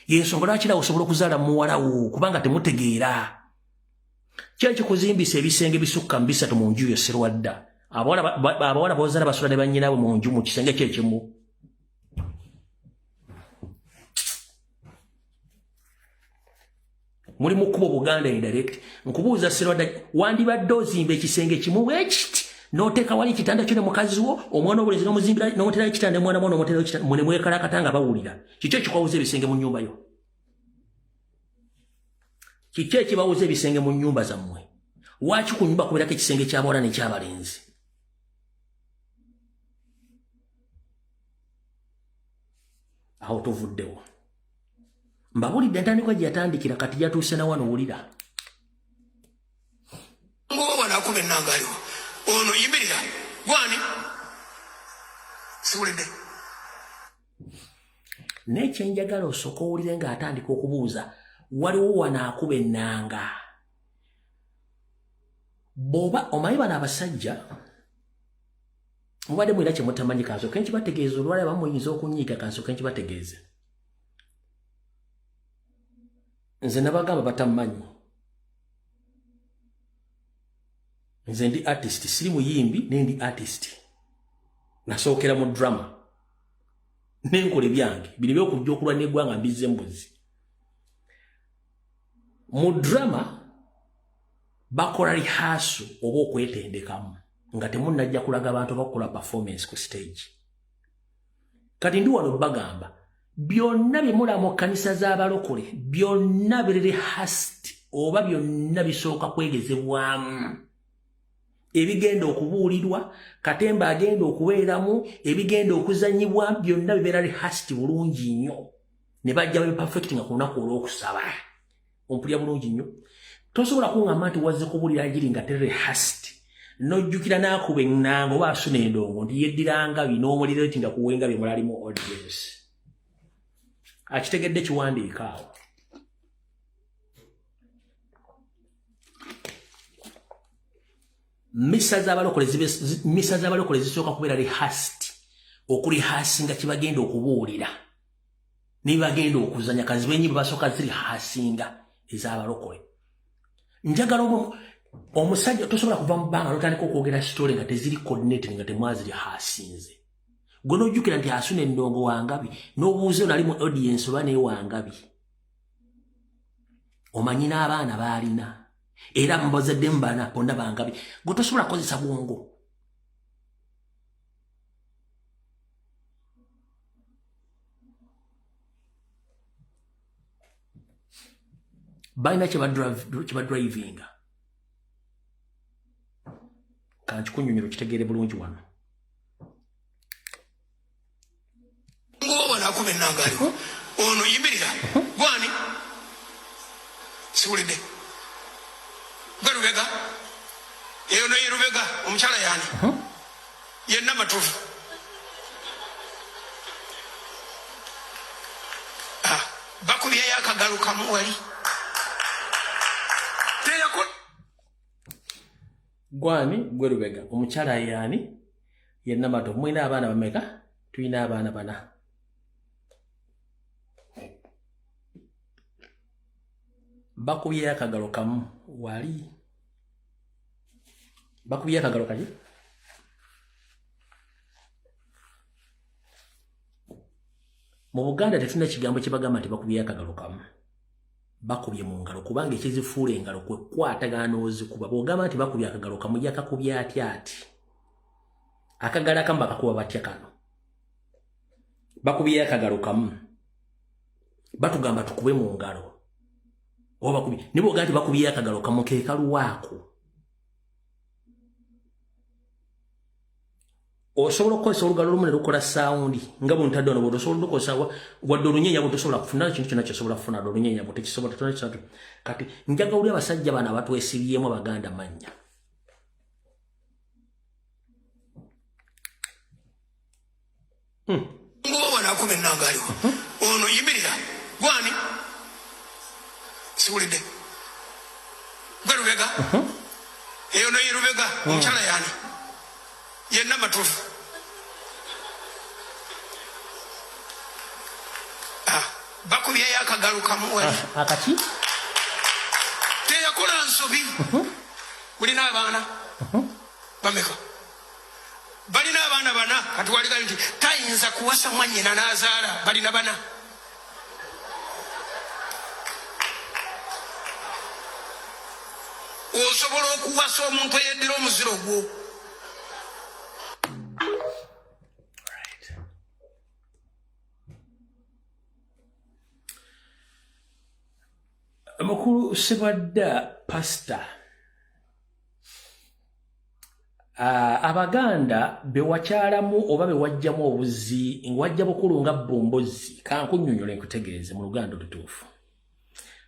Yensonga lwaki nawe osobola okuzaala muwala wo, kubanga temutegeera. Ki ekikuzimbisa ebisenge bisukka mu 3 mu nju yo, Serwadda? Abawala bozaala basula ne bannyinaabwe mu nju mu kisenge kyekimu. Muli mu kkubo Buganda indirect. Nkubuuza Serwadda, wandibadde ozimba ekisenge kimu bwekiti n'oteeka wali ekitanda kyo ne mukazi wo, omwana obulenzi n'omuzimbira n'omuterayo ekitanda, ne mwana mwana omuterayo ekitanda, mwe ne mwekalakata nga bawulira? Kiki ekikwawuza ebisenge mu nnyumba yo? Kiki ekibawuza ebisenge mu nnyumba zammwe? Lwaki ku nyumba kubeerako ekisenge ky'abawala n'ekyabalenzi? Awo tuvuddewo. Mbabulidde entandikwa gye yatandikira, kati yatuuse na wano. Wulira. Ngoba wanakuba ennanga aliwo ono, yimirira. Gwani? Siwulidde. Naye kyenjagala osooka owulire ng'atandika okubuuza, waliwo wano akuba ennanga. Bw'oba omanyi bano abasajja mubadde mwina kyemutamanyi, kansooke nkibategeeza. Olwali abamu muyinza okunyiiga, kansooke nkibategeeze. Nze nabagamba batammanyi, nze ndi artist, siri muyimbi, naye ndi artist. Nasookera mu drama nenkola ebyange bino byokujja okulwana eggwanga, mbizze mbuzi. Mu drama bakola rehearsal oba okwetendekamu nga temunnajja kulaga abantu bakukola performance ku stage. Kati ndi wano bagamba byonna bye mulaba mu kkanisa z'abalokole byonna biri rehearsed, oba byonna bisooka kwegezebwamu. Ebigenda okubuulirwa, katemba agenda okubeeramu, ebigenda okuzanyibwa, byonna bibeera rehearsed bulungi nnyo ne bajja babiperfectinga ku lunaku olw'okusaba. Ompulira bulungi nnyo? Tosobola kuŋŋamba nti wazze kubuulira njiri nga teri rehearsed, n'ojjukira n'akuba ennanga oba asuna endongo nti yeddiranga bi n'omuliro nti nga kuwenga bye mulalimu audience. Akitegedde kiwandiika awo. Misa z'abalokole zisooka kubeera rehearsed, okurehearsinga kibagenda okubuulira nebagenda okuzanya kazibe enyimba, basooka zirehearsinga ez'abalokole. Njagala omusajja tosobola kuva mu bbanga notandika okwogera story nga teziri coordinated, nga temwazirehearsinze. Gwe nojjukira nti asuna endongo wangabi, n'obuuza nali mu audience oba naye wangabi, omanyi n'abaana baalina era mbazadde mubana bonna bangabi. Gwe tosobola kukozesa bwongo. Balina kyebadrivinga. Kankikunyonyero kitegeere bulungi wano. Ngoba wanakuba ennanga aliwo ono, yimirira. Gwani? Siwulidde. Gwe Lubega? Eyo noye Lubega. Omukyala yani? Yenna Matovu. Ah, bakubyeyo akagalo kamu wali. Teyakola. Gwani? Gwe Lubega. Omukyala yaani? Yenna Matovu. Mulina abaana bameka? Tulina abaana bana. Bakubyeyo akagalo kamu wali. Bakubyeyo akagalo kali. Mu Buganda tetulina kigambo kyebagamba nti bakubyeyo akagalo kamu. Bakubye mu ngalo kubanga ekizifuula engalo kwe kukwatagana n'ozikuba. Bw'ogamba nti bakubye akagalo kamu, yakakubye atya ati? Akagalo akamu bakakuba batya kano? Bakubyeyo akagalo kamu, batugamba tukube mu ngalo. Oba bakubye, ne bw'ogamba nti bakubyeyo akagalo kamu, ke kaluwaako. Osobola okukozesa olugalo olumu ne lukola sound nga bwe ntadde wano. Bw'osobola olukozesa wadde olunyeenya, bwe tosobola kufuna kintu kyonna kyosobola kufuna wadde olunyeenya, bwe tekisobola totona. Kati njagala oli abasajja bano abatwesibyemu Abaganda mannya. Nguba wano akuba ennanga aliwo ono. Yimirira gwani siwulidde gwe Lubega eyo noyi Lubega omukyala yani yenna matuufu. Ah, bakubyeyo akagalo kamu wali. Akaki? Teyakola nsobi. Mulina abaana bameka? Balina abaana bana. Kati waligali nti tayinza kuwasa mwanyina n'azaala. Balina bana. Osobola okuwasa omuntu eyeddira omuziro gwo. Right. Mukulu Sebadda Pasita, Abaganda bewakyalamu oba bewajjamu obuzi ng'wajja bukulu nga bbumbuzi. Kankunnyonnyola nkutegeeze mu Luganda olutuufu.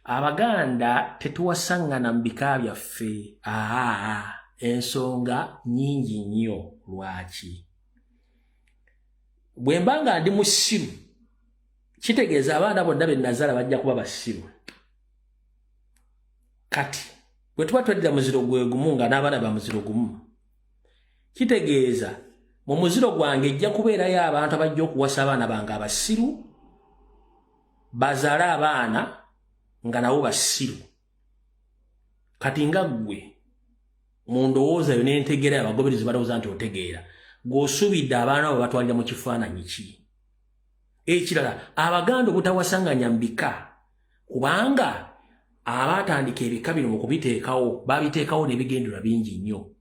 Abaganda tetuwasaŋŋana mu bika byaffe. Aa, ensonga nnyingi nnyo lwaki. Bwe mba nga ndi musiru, kitegeeza abaana bonna be nazaala bajja kuba basiru. Kati bwe tuba tweddira muziro gwe gumu nga n'abaana ba muziro gumu, kitegeeza mu muziro gwange ejja kubeerayo abantu abajja okuwasa abaana bange abasiru, bazaale abaana nga nabo basiru. Kati nga ggwe mu ndowooza yo n'entegeera, abagoberezi balowooza nti otegeera, gw'osuubidde abaana abo batwalira mu kifaananyi ki? Ekirala, Abaganda obutawasanganya mu bika, kubanga abaatandika ebika bino mu kubiteekawo babiteekawo n'ebigendererwa bingi nnyo,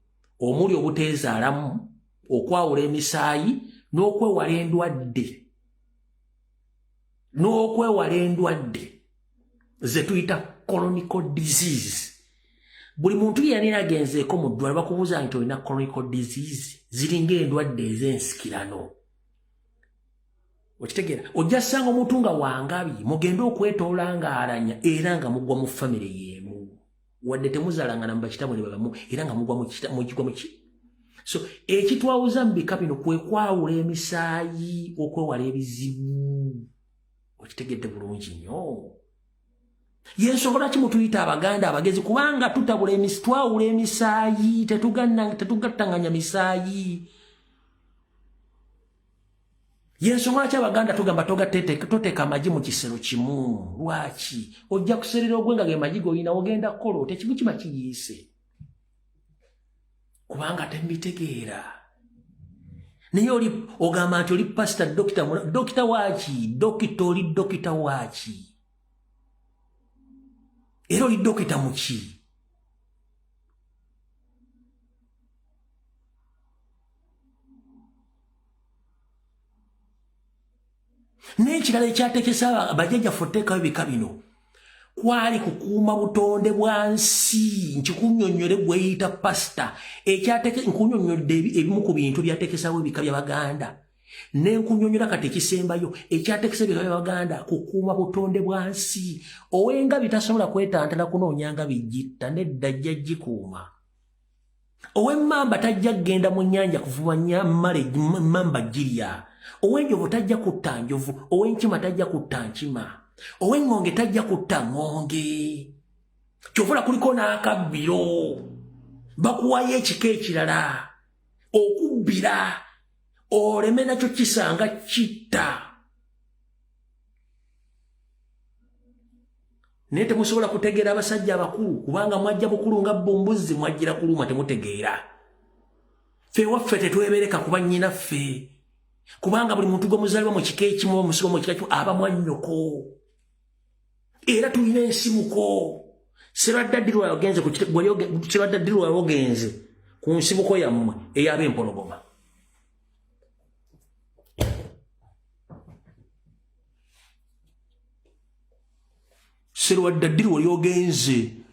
omuli obuteezaalamu, okwawula emisaayi n'okwewala endwadde ze tuyita chronic disease. Buli muntu yalina agenzeeko mu ddwaliro, bakubuuza nti olina chronic disease, ziringa endwadde ez'ensikirano. Okitegeera? Ojja sanga omuntu nga wangabi, mugende okwetoola ng'alanya, era nga mugwa mu famire y'emu, wadde temuzaalangana mu bakitammwe ne babamu, era nga mugwa mugwa muki. So ekitwawuza mu bika bino kwe kwawula emisaayi okwewala ebizibu. Okitegedde bulungi nnyo? Yensonga lwaki mutuyita Abaganda abagezi, kubanga tutabula emisi, twawula emisaayi, tetugattanganya misaayi. Yensonga lwaki Abaganda tugamba toteeka amagi mu kisero kimu. Lwaki? Ojja kuserera ogwe nga ge magi g'olina. Ogenda kukola otya? Kimu kiba kiyiise kubanga tembitegeera. Naye oli ogamba nti oli pasita, dokita. Dokita waaki? Dokita, oli dokita waaki? Era oli dokita muki? N'ekirala ekyatekesa bajjajjaffe oteekawo ebika bino kwali kukuuma butonde bwa nsi. Nkikunnyonnyole gweyita pasita, ekyateke nkunnyonnyodde ebimu ku bintu byatekesawo ebika by'Abaganda, nenkunyonyola kati ekisembayo ekyatekesa ebika by'Abaganda, kukuuma butonde bwa nsi. Owengabi tasobola kwetantala kunoonya ngabi gitta, nedda, ajja gikuuma. Ow'emmamba tajja kugenda mu nnyanja kuvuba mmale mmamba girya. Ow'enjovu tajja kutta njovu. Ow'enkima tajja kutta nkima. Ow'eŋŋonge tajja kutta ŋŋonge. Kyovula kuliko n'akabbiro, bakuwayo ekika ekirala okubbira oleme nakyo kisanga kitta. Naye temusobola kutegeera abasajja abakulu, kubanga mwajja bukulu nga bumbuzi, mwajjira kuluma, temutegeera. Ffe ewaffe tetwebereka kuba nnyinaffe, kubanga buli muntu gwe muzaalibwa mu kika ekimu oba musiba mu kika kimu aba mwannyoko. Era tulina ensibuko. Serwadda ddirwa ogenze ku Serwadda ddirwa ogenze ku nsibuko yammwe ey'ab'empologoma. Serwadda ddirwa ogenze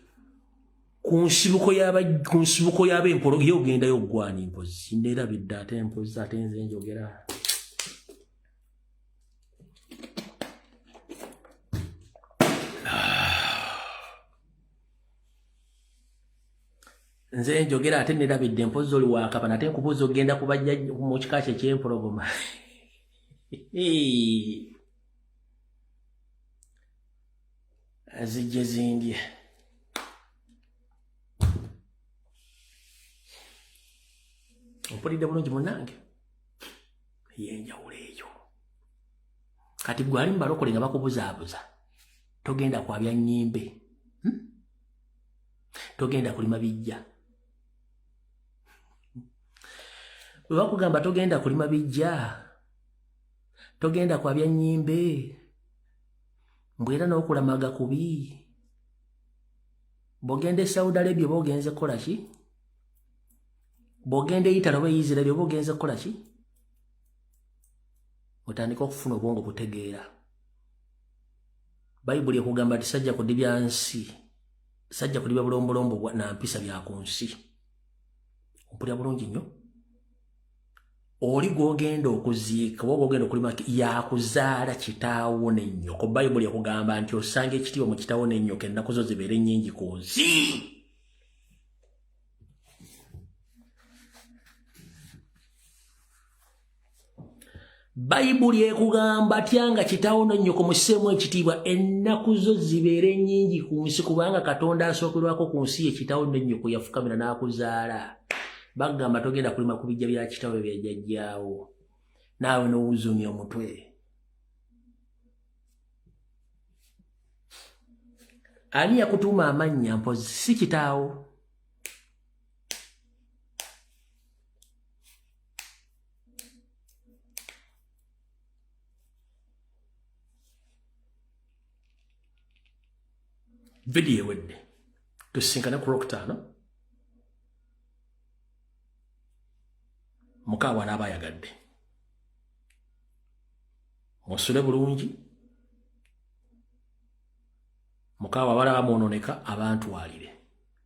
ku nsibuko y'aba ku nsibuko y'ab'empologoma ye ogendayo oggwani mpozi nneerabidde ate mpozi ate nze njogera. Nze njogera ate nerabidde mpozi oli wakaba nate nkubuuza ogenda kubajja mu kika kye ky'empologoma. Zijje zindye. Ompulidde bulungi munnange? Yenjawulo eyo. Kati gwe ali mu balokole nga bakubuzaabuza, togenda kwabya nnyimbe, Togenda kulima bijja. Bwe bakugamba togenda kulima bijja, togenda kwabya nnyimbe, mbu era n'okulamaga kubi. Bw'ogenda e Saudi Arabia oba ogenze kukola ki? Bw'ogenda e Italy oba e Israel oba ogenze kukola ki? Otandika okufuna obwongo butegeera. Bayibuli ekugamba nti sajja kudibya nsi, sajja kudibya bulombolombo na mpisa bya ku nsi. Ompulira bulungi nnyo? Oli gw'ogenda okuziika oba gw'ogenda okulima yakuzaala kitaawo ne nnyoko. Bayibuli ekugamba nti osanga ekitiibwa mu kitaawo ne nnyoko ennaku zo zibeere nnyingi ku nsi. Bayibuli ekugamba tya nga kitaawo ne nnyoko musseemu ekitiibwa ennaku zo zibeere nnyingi ku nsi, kubanga Katonda asookerwako ku nsi ye kitaawo ne nnyoko yafukamira n'akuzaala. Bagamba togenda kulima ku bijja bya kitaawo bya jjajjaawo, naawe n'owuzumya omutwe. Ani yakutuuma amannya mpozi si kitaawo? Vidiyo ewedde, tusinkane ku Lwokutaano mukaawa n'aba ayagadde. Musule bulungi, mukaawa abalaba mwononeka abantwalire,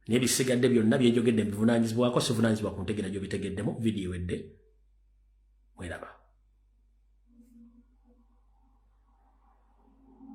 naye ebisigadde byonna byenjogedde mbivunaanyizibwako, sivunaanyizibwa ku ntegeera gy'obitegeddemu. Vidiyo ewedde, mweraba.